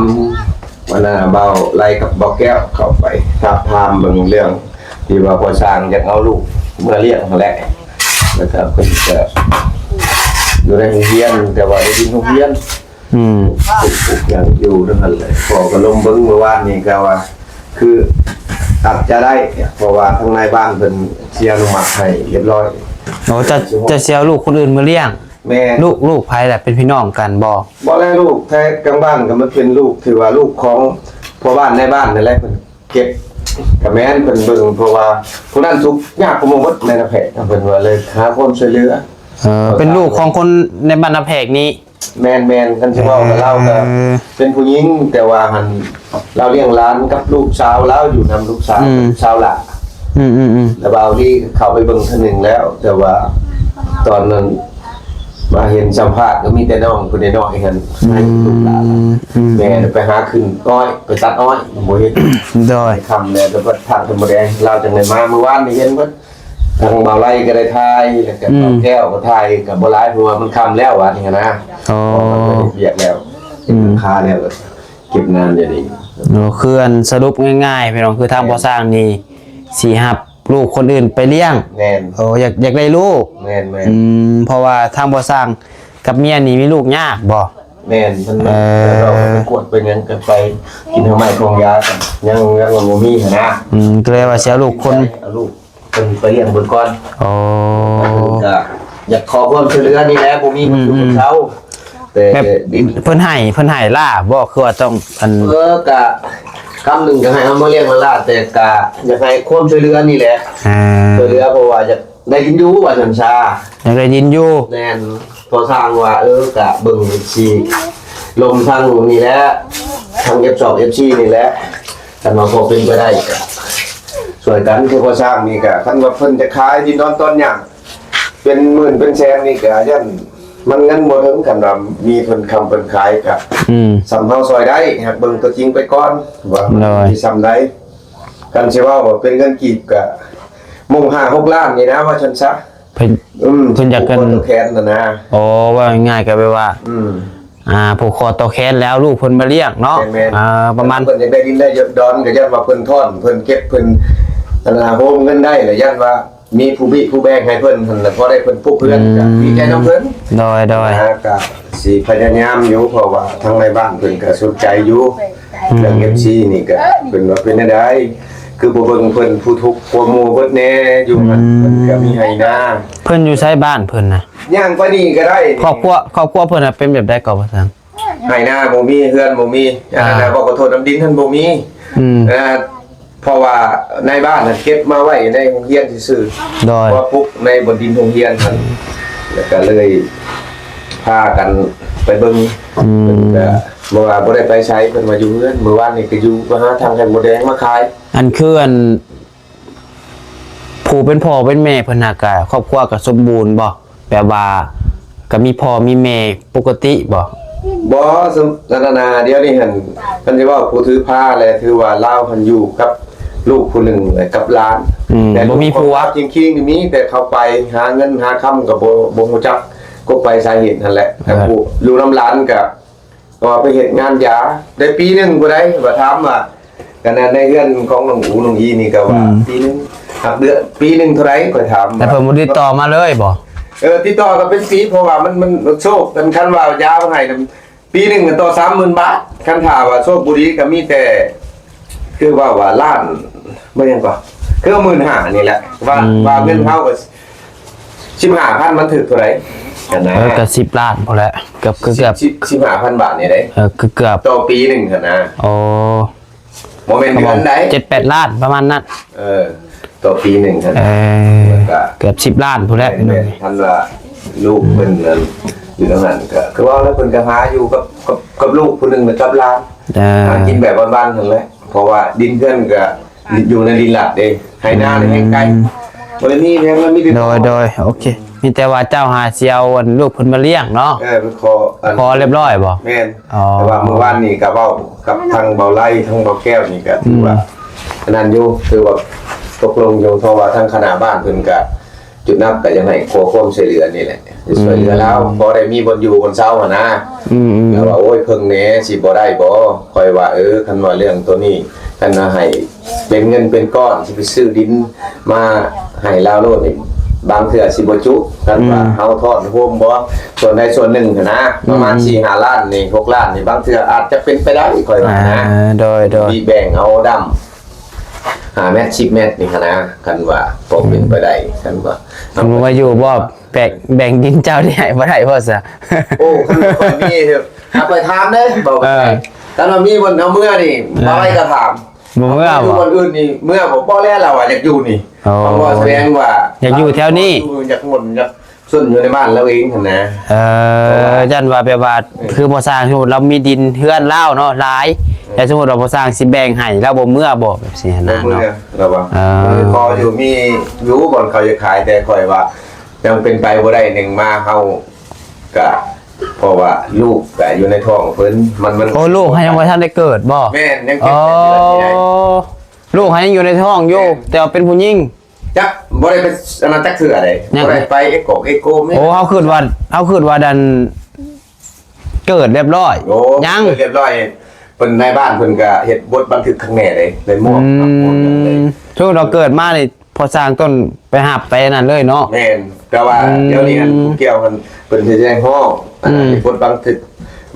ອັນນ່າ ເບົາໄລກັບເບົາແກ້ວ ເຂົ້າໄປທາບທາມເບິ່ງເລື່ອງທີ່ວ່າພໍ່ຊ່າງຢາກເອົາລູກເມືອລ້ຽງຫັ້ນແຫຼະ ແລ້ວກໍເພິ່ນກໍຢູ່ໃນໂຮງຮຽນ ແຕ່ວ່າໄດ້ດິນໂຮງຮຽນ ອືມ ຍັງຢູ່ນຳຫັ້ນແຫຼະ ພໍ່ກໍລົມເບິ່ງ ມື້ວານນີ້ກໍວ່າ ຄືອາດຈະໄດ້ ເພາະວ່າທາງນາຍບ້ານເພິ່ນຊິອະນຸມັດໃຫ້ຮຽບຮ້ອຍ. ໂອ້ ເຈົ້າ ເຈົ້າຊິເອົາລູກຄົນອື່ນມາລ້ຽງ? ແມ່ນ. ລູກ ລູກໃຜລະ? ເປັນພີ່ນ້ອງກັນບໍ່? ບໍ່ແລະ ລູກແທ້ກາງບ້ານກໍມັນເປັນລູກ ຖືວ່າລູກຂອງພໍ່ບ້ານນາຍບ້ານນັ້ນແຫຼະ ເພິ່ນເກັບ ກໍແມ່ນເພິ່ນເບິ່ງ ເພາະວ່າຜູ້ນັ້ນທຸກຍາກກວ່າໝູ່ໝົດໃນນາແພກ ເພິ່ນວ່າເລີຍຫາຄວາມຊ່ວຍເຫຼືອ. ເອີ ເປັນລູກຂອງຄົນໃນບ້ານນາແພກນີ້? ແມ່ນໆ ຄັນຊິເວົ້າກັບລາວກໍ ເອີ ເປັນຜູ້ຍິງ ແຕ່ວ່າຫັ້ນລາວລ້ຽງຫຼານກັບລູກສາວລາວ ຢູ່ນຳລູກສາວ ອືມ ສາວຫຼ້າ ອືມໆໆ ແລ້ວບ່າວລີເຂົ້າໄປເບິ່ງເທື່ອໜຶ່ງແລ້ວ ແຕ່ວ່າຕອນນັ້ນມາເຫັນສຳພາດກໍມີແຕ່ນ້ອງຜູ້ນ້ອຍໆຫັ້ນ ອືມ ໃຫ້ລູກຫຼານ ອືມ ແມ່ໄປຫາຂຶ້ນອ້ອຍ ໄປຕັດອ້ອຍ ບໍ່ເຫັນ ໂດຍ ຄ່ຳແລ້ວ ແຕ່ວ່າທາງເພິ່ນບໍ່ແດງ ລາວຈັ່ງໄດ້ມາ ມື້ວານນີ້ເຫັນເບິດ. ທາງບ່າວໄລກໍໄດ້ຖ່າຍ ແລ້ວກໍ ອືມ ບ່າວແກ້ວກໍຖ່າຍ ກໍບໍ່ຫຼາຍ ເພາະວ່າມັນຄ່ຳແລ້ວ ວ່ານີ້ນະ. ອໍ ເຮັດວຽກແລ້ວ ອືມ ເກັບຄາແລ້ວ ເກັບງານຢູ່ນີ້. ໂອ້ ຄືອັນສະຫຼຸບງ່າຍໆ ພີ່ນ້ອງ ຄືທາງ ແມ່ນ ພໍ່ຊ່າງນີ້ຊິຮັບລູກຄົນອື່ນໄປລ້ຽງ. ແມ່ນ. ໂອ້ ຢາກ ຢາກໄດ້ລູກ. ແມ່ນໆ. ອືມ ເພາະວ່າທາງພໍ່ຊ່າງກັບເມຍນີ້ມີລູກຍາກບໍ່? ແມ່ນ ເພິ່ນ ເອີ ໄປກວດໄປຫຍັງ ກໍໄປກິນເອົາໄມ້ຂອງຢາ ກໍຍັງ ຍັງບໍ່ມີຫັ້ນນະ. ອືມ ກໍເລີຍວ່າຊິເອົາລູກຄົນ ເອົາລູກ ເພິ່ນໄປລ້ຽງເບິ່ງກ່ອນ. ໂອ້ ກໍຢາກຂໍຄວາມຊ່ວຍເຫຼືອນີ້ແຫຼະ ບໍ່ມີ ອືມ ຢູ່ ອືມ ເຊົາ ແຕ່ ແບບ ເພິ່ນໃຫ້ ເພິ່ນໃຫ້ຫຼ້າບໍ່? ຄືວ່າຕ້ອງອັນ ເອີ ກະຄຳໜຶ່ງກໍໃຫ້ເຮົາມາລ້ຽງຫຼ້າ ແຕ່ກະຢາກໃຫ້ຄວາມຊ່ວຍເຫຼືອນີ້ແຫຼະ ອ່າ ຊ່ວຍເຫຼືອ ເພາະວ່າຢາກໄດ້ດິນຢູ່ ວ່າຊັ້ນຊາ ຢາກໄດ້ດິນຢູ່. ແມ່ນ ພໍສ້າງວ່າ ເອີ ກະເບິ່ງຊິລົມທາງນີ້ແຫຼະ ທາງເອັຟສອງ ເອັຟສີ່ ນີ້ແຫຼະ ຄັນວ່າພໍເປັນໄປໄດ້ ຊ່ວຍກັນ ຄືພໍສ້າງນີ້ກະ ຄັນວ່າເພິ່ນຈະຂາຍທີ່ນອນຕອນຫຍັງ ເປັນໝື່ນເປັນແສນນີ້ກະຢ້ານມັນເງິນບໍ່ເຖິງ ຄັນວ່າມີເພິ່ນຄຳເພິ່ນຂາຍກະ ອືມ ສ່ຳເຮົາຊ່ອຍໄດ້ ຫາກເບິ່ງຕົວຈິງໄປກ່ອນ ວ່າມັນ ໂດຍ ຊິສ່ຳໃດ. ຄັນຊິເວົ້າວ່າເປັນເງິນກີບກະມຸງຫ້າຫົກລ້ານນີ້ນະ ວ່າຊັ້ນຊະ. ເພິ່ນ ອືມ ເພິ່ນຢາກກັນ ຜູ້ຄົນຕົວແທນຫັ້ນນະ. ອໍ ເວົ້າງ່າຍໆ ກໍແບບວ່າ ອືມ ອ່າ ຜູກຄໍຕໍ່ແຂນແລ້ວເອົາລູກເພິ່ນມາລ້ຽງເນາະ. ແມ່ນໆ ອ່າ ປະມານ ເພິ່ນຢາກໄດ້ດິນໄດ້ດອນ ກໍຢ້ານວ່າເພິ່ນທ້ອນ ເພິ່ນເກັບ ເພິ່ນ ອັນນ່າ ໂຮມເງິນໄດ້ ແລ້ວຢ້ານວ່າມີຜູ້ບີຜູ້ແບ່ງໃຫ້ເພິ່ນຫັ້ນ ແລ້ວພໍໄດ້ເພິ່ນປຸກເຮືອນ ອືມ ກໍດີໃຈນຳເພິ່ນ. ໂດຍໆ ອ່າ ກໍຊິພະຍາຍາມຢູ່ ເພາະວ່າທາງນາຍບ້ານເພິ່ນກໍສົນໃຈຢູ່ ອືມ ເລື່ອງເອັຟຊີນີ້ກໍເພິ່ນວ່າເປັນແນວໃດ ຄືບໍ່ເບິ່ງເພິ່ນ ຜູ້ທຸກກວ່າໝູ່ເບິດແດ່ ຢູ່ຫັ້ນ ອືມ ເພິ່ນກໍມີໄຮ່ນາ. ເພິ່ນຢູ່ໃສບ້ານເພິ່ນນະ? ຍ່າງໄປນີ້ກໍໄດ້. ຄອບຄົວ ຄອບຄົວເພິ່ນນະເປັນແບບໃດກໍບໍ່ຊ່າງ? ໄຮ່ນາບໍ່ມີ ເຮືອນບໍ່ມີ ອ່າ ອັນນັ້ນນະ ເວົ້າຂໍໂທດນຳ ດິນຫັ້ນບໍ່ມີ. ອືມ ເອີ ເພາະວ່ານາຍບ້ານຫັ້ນເກັບມາໄວ້ໃນໂຮງຮຽນຊື່ໆ ໂດຍ ເພາະວ່າປຸກໃນບ່ອນດິນໂຮງຮຽນຫັ້ນ ແລ້ວກໍເລີຍພາກັນໄປເບິ່ງ. ອືມ ເພິ່ນກໍບໍ່ວ່າບໍ່ໄດ້ໄປໃສ ເພິ່ນວ່າຢູ່ເຮືອນ. ມື້ວານນີ້ກໍຢູ່ ໄປຫາທາງໄຂ່ມົດແດງມາຂາຍ. ອັນຄືອັນ ຜູ້ເປັນພໍ່ເປັນແມ່ເພິ່ນຫາກະ ຄອບຄົວກະສົມບູນບໍ່? ແບບວ່າກະມີພໍ່ມີແມ່ປົກກະຕິບໍ່? ບໍ່ ສຳ ອັນນັ້ນນະ ດຽວນີ້ຫັ້ນ ຄັນຊິເວົ້າຜູ້ຖືພາແຫຼະ ຖືວ່າລາວຫັ້ນຢູ່ກັບລູກຜູ້ໜຶ່ງ ແລະ ກັບຫຼານ. ອືມ ແຕ່ ບໍ່ມີຜົວ ລູກຂອງລາວຈິງໆນີ້ມີແຕ່ເຂົາໄປຫາເງິນຫາຄຳ ກໍບໍ່ ບໍ່ຮູ້ຈັກກົກໄປສາເຫດຫັ້ນແຫຼະ. ເອີ ແຕ່ຜູ້ຢູ່ນຳຫຼານກະ ກໍວ່າໄປເຮັດງານຢາໄດ້ປີໜຶ່ງພຸ້ນໃດ໋ ວ່າຖາມວ່າ ກັນໃນເຮືອນຂອງນ້ອງອູນ້ອງອີນີ້ກໍວ່າ ອືມ ປີໜຶ່ງ ຮັບເດືອນ ປີໜຶ່ງເທົ່າໃດ ຂ້ອຍຖາມ. ແຕ່ເພິ່ນບໍ່ຕິດຕໍ່ມາເລີຍບໍ່? ເອີ ຕິດຕໍ່ກໍເປັນປີ ເພາະວ່າມັນ ມັນໂຊກກັນ ຄັນວ່າຢາມາໃຫ້ນຳ ປີໜຶ່ງກໍຕໍ່ສາມໝື່ນບາດ ຄັນຖ້າວ່າໂຊກບໍ່ດີກໍມີແຕ່ ຄືເວົ້າວ່າລ້ານ ບໍ່ຫຍັງກໍ ຄືໝື່ນຫ້ານີ້ແຫຼະ ວ່າ ອືມ ວ່າເງິນເຮົາກໍ ສິບຫ້າພັນ ມັນຖືກເທົ່າໃດຫັ້ນນະ? ເອີ ກໍສິບລ້ານພຸ້ນແຫຼະ ເກືອບ ເກືອບ ສິບ ສິບຫ້າພັນບາດນີ້ເດ້. ເອີ ເກືອບ ຕໍ່ປີໜຶ່ງຫັ້ນນະ. ໂອ້ ບໍ່ແມ່ນເດືອນໃດ໋ ເຈັດແປດລ້ານປະມານນັ້ນ. ເອີ ຕໍ່ປີໜຶ່ງຫັ້ນ. ເອີ ກໍເກືອບສິບລ້ານພຸ້ນແຫຼະ. ແມ່ນໆ ຄັນວ່າລູກເພິ່ນນັ້ນຢູ່ທາງນັ້ນ ກໍຄືວ່າແລ້ວ ເພິ່ນກໍຫາຢູ່ກັບ ກັບ ກັບລູກຜູ້ໜຶ່ງ ກັບຫຼານ. ເອີ ຫາກິນແບບບ້ານໆຫັ້ນແຫຼະ ເພາະວ່າດິນເຮືອນກໍ ຢູ່ໃນດິນລາດເດ້ ໄຮ່ນານີ້ແຮ່ງໄກ ອືມ ບໍ່ໄດ້ມີຫຍັງ ມັນມີແຕ່ ໂດຍ ໂດຍ ໂອເຄ ມີແຕ່ວ່າເຈົ້າຫາຊິເອົາອັນລູກເພິ່ນມາລ້ຽງເນາະ. ເອີ ໄປຂໍ ຂໍລຽບຮ້ອຍບໍ່? ແມ່ນ ອໍ ແຕ່ວ່າມື້ວານນີ້ກໍເວົ້າກັບທາງເບົາໄລ ທາງເບົາແກ້ວນີ້ກໍຖືວ່າ ອືມ ອັນນັ້ນຢູ່ ຖືວ່າຕົກລົງຢູ່ ເພາະວ່າທາງຄະນະບ້ານເພິ່ນກໍ ຈຸດໜັກກໍຢາກໃຫ້ຂໍຄວາມຊ່ວຍເຫຼືອນີ້ແຫຼະ ອືມ ຊ່ວຍເຫຼືອລາວ ພໍໄດ້ມີບ່ອນຢູ່ບ່ອນເຊົາຫັ້ນນະ. ອືມໆ ແລ້ວວ່າ ໂອ້ຍ ເພິ່ງແດ່ ຊິບໍ່ໄດ້ບໍ່? ຂ້ອຍວ່າ ເອີ ຄັນວ່າເລື່ອງໂຕນີ້ ຄັນວ່າໃຫ້ເປັນເງິນເປັນກ້ອນ ຊິໄປຊື້ດິນມາໃຫ້ລາວໂລດນີ້ ບາງເທື່ອຊິບໍ່ຈຸ. ຄັນວ່າ ອືມ ເຮົາທ້ອນໂຮມບໍ່ ສ່ວນໃດສ່ວນໜຶ່ງຫັ້ນນະ ປະມານ ອືມ ສີ່ຫ້າລ້ານນີ້ ຫົກລ້ານນີ້ ບາງເທື່ອອາດຈະເປັນໄປໄດ້ ຂ້ອຍວ່ານະ. ອ່າ ໂດຍໆ ມີແບ່ງເອົາດຳ ຫ້າແມັດ ສິບແມັດນີ້ຫັ້ນນະ ຄັນວ່າພໍເປັນໄປໄດ້ ຄັນວ່າ ຄັນວ່າຢູ່ບໍ່ ແບ່ງ ແບ່ງດິນເຈົ້ານີ້ໃຫ້ບໍ່ໄດ້ບໍ່ຊະ? ໂອ້ ຄັນຂ້ອຍມີເດີ ຫາຂ້ອຍຖາມເດ້ ບໍ່ ເອີ ຄັນວ່າມີບ່ອນເອົາເມືອນີ້ ເອີ ບໍ່ໄດ້ກໍຖາມ ບໍ່ເມືອບໍ່? ຢູ່ບ່ອນອື່ນນີ້ເມືອບໍ່? ບໍ່ແລ້ວລາວວ່າຢາກຢູ່ນີ້ ອໍ ເພາະວ່າສະແດງວ່າຢາກຢູ່ແຖວນີ້ ຢາກມ່ວນ ຢາກ ສ່ວນຢູ່ໃນບ້ານລາວເອງຫັ້ນນະ. ເອີ ຢ້ານວ່າແບບວ່າ ເອີ ຄືພໍ່ຊ່າງ ສົມມຸດລາວມີດິນເຮືອນລາວເນາະຫຼາຍ ເອີ ແຕ່ສົມມຸດວ່າພໍ່ຊ່າງຊິແບ່ງໃຫ້ລາວບໍ່ເມືອບໍ່ ແບບຊີ້ຫັ້ນນະເນາະ. ບໍ່ເມືອ ລາວວ່າ ເອີ ຂໍຢູ່ ມີຢູ່ບ່ອນເຂົາຈະຂາຍ ແຕ່ຂ້ອຍວ່າຍັງເປັນໄປບໍ່ໄດ້ ໜຶ່ງມາເຮົາກະ ເພາະວ່າລູກກະຢູ່ໃນທ້ອງເພິ່ນ ມັນ ມັນ ໂອ້ ລູກເຮົາຍັງບໍ່ທັນໄດ້ເກີດບໍ່? ແມ່ນ ຍັງເຈັດແປດເດືອນນີ້ໄດ໋. ອໍ ລູກເຮົາຍັງຢູ່ໃນທ້ອງຢູ່ ແມ່ນ ແຕ່ວ່າເປັນຜູ້ຍິງ. ຈັກ ບໍ່ໄດ້ໄປອັນນັ້ນຈັກເທື່ອໃດ ຍັງ ບໍ່ໄດ້ໄປເອກອກເອໂກແມ່ນ. ໂອ້ ເຮົາຄິດວ່າ ເຮົາຄິດວ່າອັນເກີດລຽບຮ້ອຍ. ໂອ້ ຍັງ ເກີດລຽບຮ້ອຍ ເພິ່ນນາຍບ້ານເພິ່ນກະເຮັດບົດບັນທຶກຂ້າງແນ່ເດ້ ໄດ້ມອບ ອືມ ຮັບໝົດເລີຍ. ສົມມຸດວ່າເກີດມານີ້ ພໍ່ຊ່າງຕົ້ນໄປຮັບໄປອັນນັ້ນເລີຍເນາະ. ແມ່ນ ແຕ່ວ່າ ອືມ ດຽວນີ້ຫັ້ນ ຜູ້ກ່ຽວຫັ້ນ ເພິ່ນຊິໄດ້ຮ້ອງ ອືມ ບົດບັນທຶກ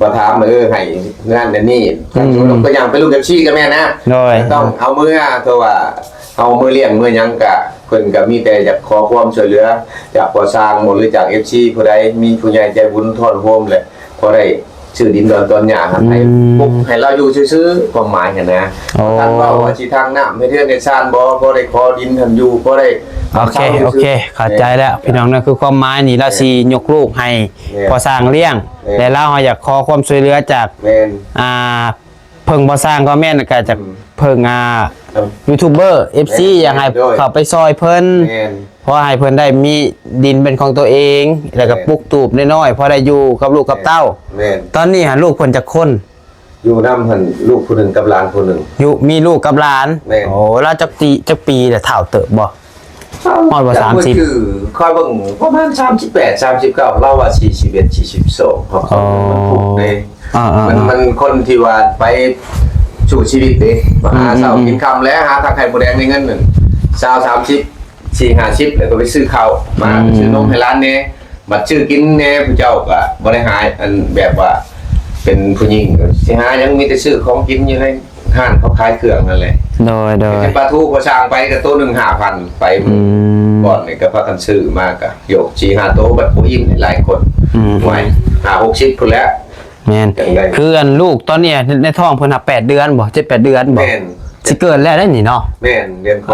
ວ່າຖາມ ເອີ ໃຫ້ນັ້ນອັນນີ້ ອືມ ຄັນສົມມຸດວ່າເພິ່ນຫຍັງເປັນລູກເອັຟຊີກໍແມ່ນນະ ໂດຍ ຕ້ອງເອົາເມືອ ເພາະວ່າເຮົາເມືອລ້ຽງເມືອຫຍັງກະ ເພິ່ນກໍມີແຕ່ຢາກຂໍຄວາມຊ່ວຍເຫຼືອຈາກພໍ່ຊ່າງບໍ່ ຫຼືຈາກເອັຟຊີຜູ້ໃດ ມີຜູ້ໃຫຍ່ໃຈບຸນທ້ອນໂຮມແຫຼະ ພໍໄດ້ຊື້ດິນດອນຕອນຫຍ້າໃຫ້ ອືມ ປຸກໃຫ້ລາວຢູ່ຊື່ໆ ຄວາມໝາຍຫັ້ນນະ. ໂອ້ ທ່ານເວົ້າວ່າຊິທາງນ້ຳເຮັດເຮືອນເຮັດຊານບໍ່ ພໍໄດ້ຂໍດິນຫັ້ນຢູ່ ພໍໄດ້ ໂອເຄ ໂອເຄ ເຂົ້າໃຈແລ້ວ ພີ່ນ້ອງເນາະ ຄືຄວາມໝາຍນີ້ ລາວຊິຍົກລູກໃຫ້ ແມ່ນ ພໍ່ຊ່າງລ້ຽງ ແມ່ນ ແລະລາວຢາກຂໍຄວາມຊ່ວຍເຫຼືອຈາກ ແມ່ນ ອ່າ ເພິ່ງພໍ່ຊ່າງກໍແມ່ນ ແລ້ວກໍຈາກ ອືມ ເພິ່ງ ອ່າ ເອີ ຢູທູບເບີ ເອັຟຊີ ແມ່ນ ຢາກໃຫ້ ໂດຍ ເຂົ້າໄປຊ່ອຍເພິ່ນ ແມ່ນ ເພາະໃຫ້ເພິ່ນໄດ້ມີດິນເປັນຂອງຕົວເອງ ແລ້ວກໍ ແມ່ນ ປຸກຕູບນ້ອຍໆ ພໍໄດ້ຢູ່ກັບລູກກັບເຕົ້າ ແມ່ນ ຕອນນີ້ຫາລູກເພິ່ນຈັກຄົນ? ຢູ່ນຳຫັ້ນ ລູກຜູ້ໜຶ່ງກັບຫຼານຜູ້ໜຶ່ງ. ຢູ່ ມີລູກກັບຫຼານ. ແມ່ນ. ໂອ້ ລາວຈັກປີ ຈັກປີແລ້ວ ທ້າວເຕີບບໍ່? ຮອດບໍ່ ສາມສິບ ຄືຂ້ອຍເບິ່ງປະມານສາມສິບແປດ ສາມສິບເກົ້າ ລາວວ່າສີ່ສິບເອັດ ສີ່ສິບສອງ ເພາະຄົນມັນທຸກເດ້. ເອີໆໆ ມັນ ມັນຄົນທີ່ວ່າໄປສູ້ຊີວິດເດ້ ມາຫາເຊົ້າ ອືມໆໆ ກິນຄ່ຳແລ້ວ ຫາທັກໄຂ່ມົດແດງ ໄດ້ເງິນນັ້ນຊາວ ສາມສິບ ສີ່ຫ້າສິບ ແລ້ວກໍໄປຊື້ເຂົ້າມາ ອືມ ຊື້ນົມໃຫ້ຫຼານແດ່ ບັດຊື້ກິນແດ່ ຜູ້ເຈົ້າກໍບໍ່ໄດ້ຫາ ອັນແບບວ່າເປັນຜູ້ຍິງ ຊິຫາຫຍັງ ມີແຕ່ຊື້ຂອງກິນຢູ່ໃນຮ້ານເຂົາຂາຍເຄື່ອງນັ້ນແຫຼະ. ໂດຍໆ ຊິປາທູພໍຊ່າງໄປກໍໂຕໜຶ່ງຫ້າພັນ ໄປ ອືມ ບ່ອນນີ້ກໍພາກັນຊື້ມາກໍໂຍກສີ່ຫ້າໂຕ ບັດບໍ່ອີ່ມຫຼາຍຄົນ ອືມ ໂອ້ຍ ຫ້າຫົກສິບພຸ້ນແຫຼະ. ແມ່ນ ຈັ່ງໃດ ຄືອັນລູກຕອນນີ້ໃນທ້ອງເພິ່ນຫາແປດເດືອນບໍ່ ເຈັດແປດເດືອນບໍ່? ແມ່ນ ຊິເກີດແລ້ວໄດ໋ນີ້ເນາະ. ແມ່ນ ເດືອນ ເອີ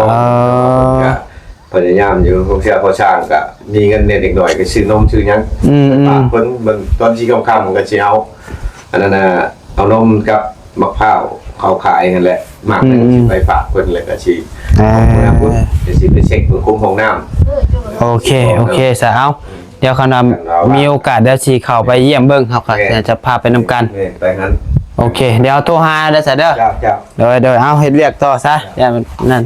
ກໍພະຍາຍາມຢູ່ ບາງເທື່ອພໍຊ່າງກໍມີເງິນແດ່ເລັກນ້ອຍ ກໍຊື້ນົມຊື້ຫຍັງ ອືມໆ ຝາກເພິ່ນ. ເບິ່ງຕອນຊິຄ່ຳໆ ກໍຊິເອົາອັນນັ້ນນະ ເອົານົມກັບໝາກພ້າວເຂົາຂາຍຫັ້ນແຫຼະ ໝາກ ອືມໆ ໄປຝາກເພິ່ນ ແລ້ວກໍຊິ ເອີ ເອົາໄປເບິ່ງ ກໍຊິໄປເຊັກເບິ່ງຄຸມຫ້ອງນ້ຳ. ໂອເຄ ໂອເຄຊະ ເອົາ ດຽວຄັນວ່າມີໂອກາດ ດຽວຊິເຂົ້າໄປຢ້ຽມເບິ່ງ ເຮົາກໍ ແມ່ນ ຈະພາໄປນຳກັນ. ແມ່ນ ໄປຫັ້ນ. ໂອເຄ ດຽວໂທຫາເດີຊະເດີ. ເຈົ້າ ເຈົ້າ ໂດຍໆ ເອົາ ເຮັດວຽກຕໍ່ຊະ. ເຈົ້າ ຢ່ານັ້ນ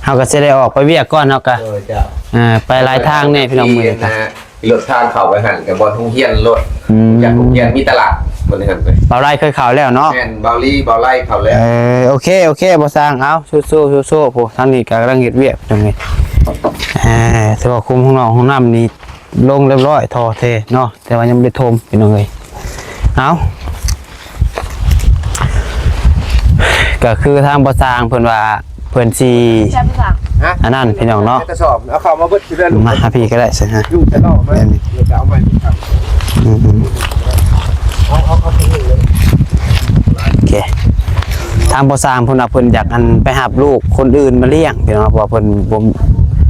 ເຮົາກໍຊິໄດ້ອອກໄປວຽກກ່ອນ ເຮົາກໍ ໂດຍ ເຈົ້າ ອ່າ ໄປຫຼາຍທາງແດ່ພີ່ນ້ອງ ມື້ນີ້ ລົດທາງເຂົ້າໄປຫັ້ນ ກໍບ່ອນໂຮງຮຽນໂລດ ອືມ ຈາກໂຮງຮຽນມີຕະຫຼາດ ບ່ອນຫັ້ນໄປ. ບ່າວໄລເຄີຍເຂົ້າແລ້ວເນາະ? ແມ່ນ ບ່າວລີ ບ່າວໄລເຂົ້າແລ້ວ. ເອີ ໂອເຄ ໂອເຄ ບ່າວຊ່າງ ເອົາ ສູ້ໆ ສູ້ໆ ຜູ້ທາງນີ້ກຳລັງເຮັດວຽກ ພີ່ນ້ອງເອີຍ. ອ່າ ຖືວ່າຄຸມຫ້ອງນ້ຳ ຫ້ອງນ້ຳນີ້ ລົງຮຽບຮ້ອຍ ທໍ່ເທເນາະ ແຕ່ວ່າຍັງບໍ່ໄດ້ຖົມ ພີ່ນ້ອງເອີຍ. ເອົາ ກໍຄືທາງພໍ່ຊ່າງເພິ່ນວ່າ ເພິ່ນຊິ ຮະ? ອັນນັ້ນ ພີ່ນ້ອງເນາະ ກະສອບ ເອົາເຂົ້າມາເບິດຊິໄດ້ລູກ ມາຫາພີ່ກໍໄດ້ຊະ ຢູ່ຕະຫຼອດມາ ແມ່ນ ແລ້ວກໍເອົາໃໝ່ອີກຄັ້ງ. ອືມໆ ເອົາ ເອົາ ເອົາໄປເລີຍ ໂອເຄ ທາງພໍ່ຊ່າງເພິ່ນວ່າເພິ່ນຢາກອັນໄປຮັບລູກຄົນອື່ນມາລ້ຽງ ພີ່ນ້ອງ ເພາະວ່າເພິ່ນບໍ່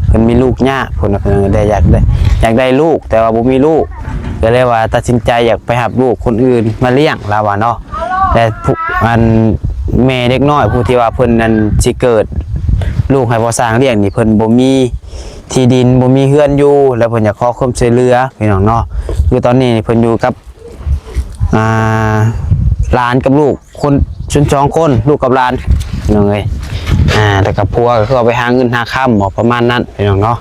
ເພິ່ນມີລູກຍາກ ເພິ່ນວ່າເພິ່ນໄດ້ ຢາກໄດ້ ຢາກໄດ້ລູກ ແຕ່ວ່າບໍ່ມີລູກ ກໍເລີຍວ່າຕັດສິນໃຈຢາກໄປຮັບລູກຄົນອື່ນມາລ້ຽງ ລາວວ່າເນາະ. ແຕ່ຜູ້ ອັນແມ່ເດັກນ້ອຍຜູ້ທີ່ວ່າເພິ່ນນັ້ນຊິເກີດລູກໃຫ້ພໍ່ຊ່າງລ້ຽງນີ້ ເພິ່ນບໍ່ມີທີ່ດິນ ບໍ່ມີເຮືອນຢູ່ ແລ້ວເພິ່ນຢາກຂໍຄວາມຊ່ວຍເຫຼືອ ພີ່ນ້ອງເນາະ. ຄືຕອນນີ້ເພິ່ນຢູ່ກັບ ອ່າ ຫຼານກັບລູກ ຄົນ ຊຸມສອງຄົນ ລູກກັບຫຼານ ພີ່ນ້ອງເອີຍ. ອ່າ ແລ້ວກໍຜົວກໍຄືວ່າໄປຫາເງິນຫາຄຳບໍ ປະມານນັ້ນ ພີ່ນ້ອງເນາະ.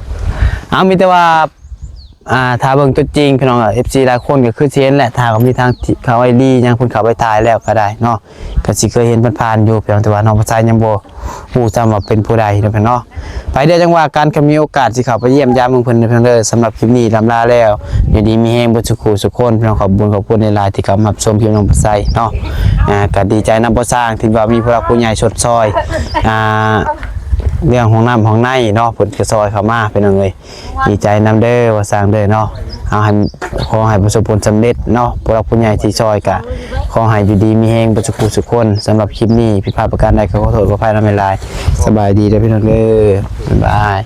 ເອົາ ມີແຕ່ວ່າ ອ່າ ຖ້າເບິ່ງຕົວຈິງ ພີ່ນ້ອງ ເອັຟຊີຫຼາຍຄົນກໍຄືຊິເຫັນແຫຼະ ຖ້າກໍມີທາງທີ່ເຂົ້າໄອດີຫຍັງ ເພິ່ນເຂົ້າໄປຖ່າຍແລ້ວກໍໄດ້ເນາະ ກໍຊິເຄີຍເຫັນຜ່ານໆຢູ່ ພຽງແຕ່ວ່ານ້ອງປະໄຊຍັງບໍ່ ຮູ້ຊ້ຳວ່າເປັນຜູ້ໃດເນາະ ພີ່ນ້ອງເນາະ. ໄປເດີ ຈັ່ງວ່າກັນ ຄັນມີໂອກາດຊິເຂົ້າໄປຢ້ຽມຢາມເບິ່ງເພິ່ນເນາະ ເພິ່ນເດີ. ສຳລັບຄລິບນີ້ລ່ຳລາແລ້ວ ຢູ່ດີມີແຮງເບິດສູ່ຄູ່ສູ່ຄົນ ພີ່ນ້ອງ. ຂອບຄຸນ ຂອບຄຸນຫຼາຍໆ ທີ່ເຂົ້າມາຮັບຊົມຄລິບນ້ອງປະໄຊເນາະ. ອ່າ ກໍດີໃຈນຳພໍ່ຊ່າງທີ່ວ່າມີຜູ້ຫຼັກຜູ້ໃຫຍ່ຊົດຊ່ອຍ ອ່າ ເລື່ອງຫ້ອງນ້ຳຫ້ອງໃນເນາະ ເພິ່ນກໍຊ່ອຍເຂົ້າມາ ພີ່ນ້ອງເອີຍ. ດີໃຈນຳເດີພໍ່ຊ່າງເດີເນາະ. ເອົາ ໃຫ້ ຂໍໃຫ້ປະສົບຜົນສຳເລັດເນາະ ຜູ້ຫຼັກຜູ້ໃຫຍ່ທີ່ຊ່ອຍກະ ຂໍໃຫ້ຢູ່ດີມີແຮງເບິດສູ່ຄູ່ສູ່ຄົນ. ສຳລັບຄລິບນີ້ຜິດພາດປະການໃດກໍຂໍໂທດຂໍອະໄພນຳຫຼາຍໆ. ສະບາຍດີເດີພີ່ນ້ອງເດີ ບາຍບາຍ.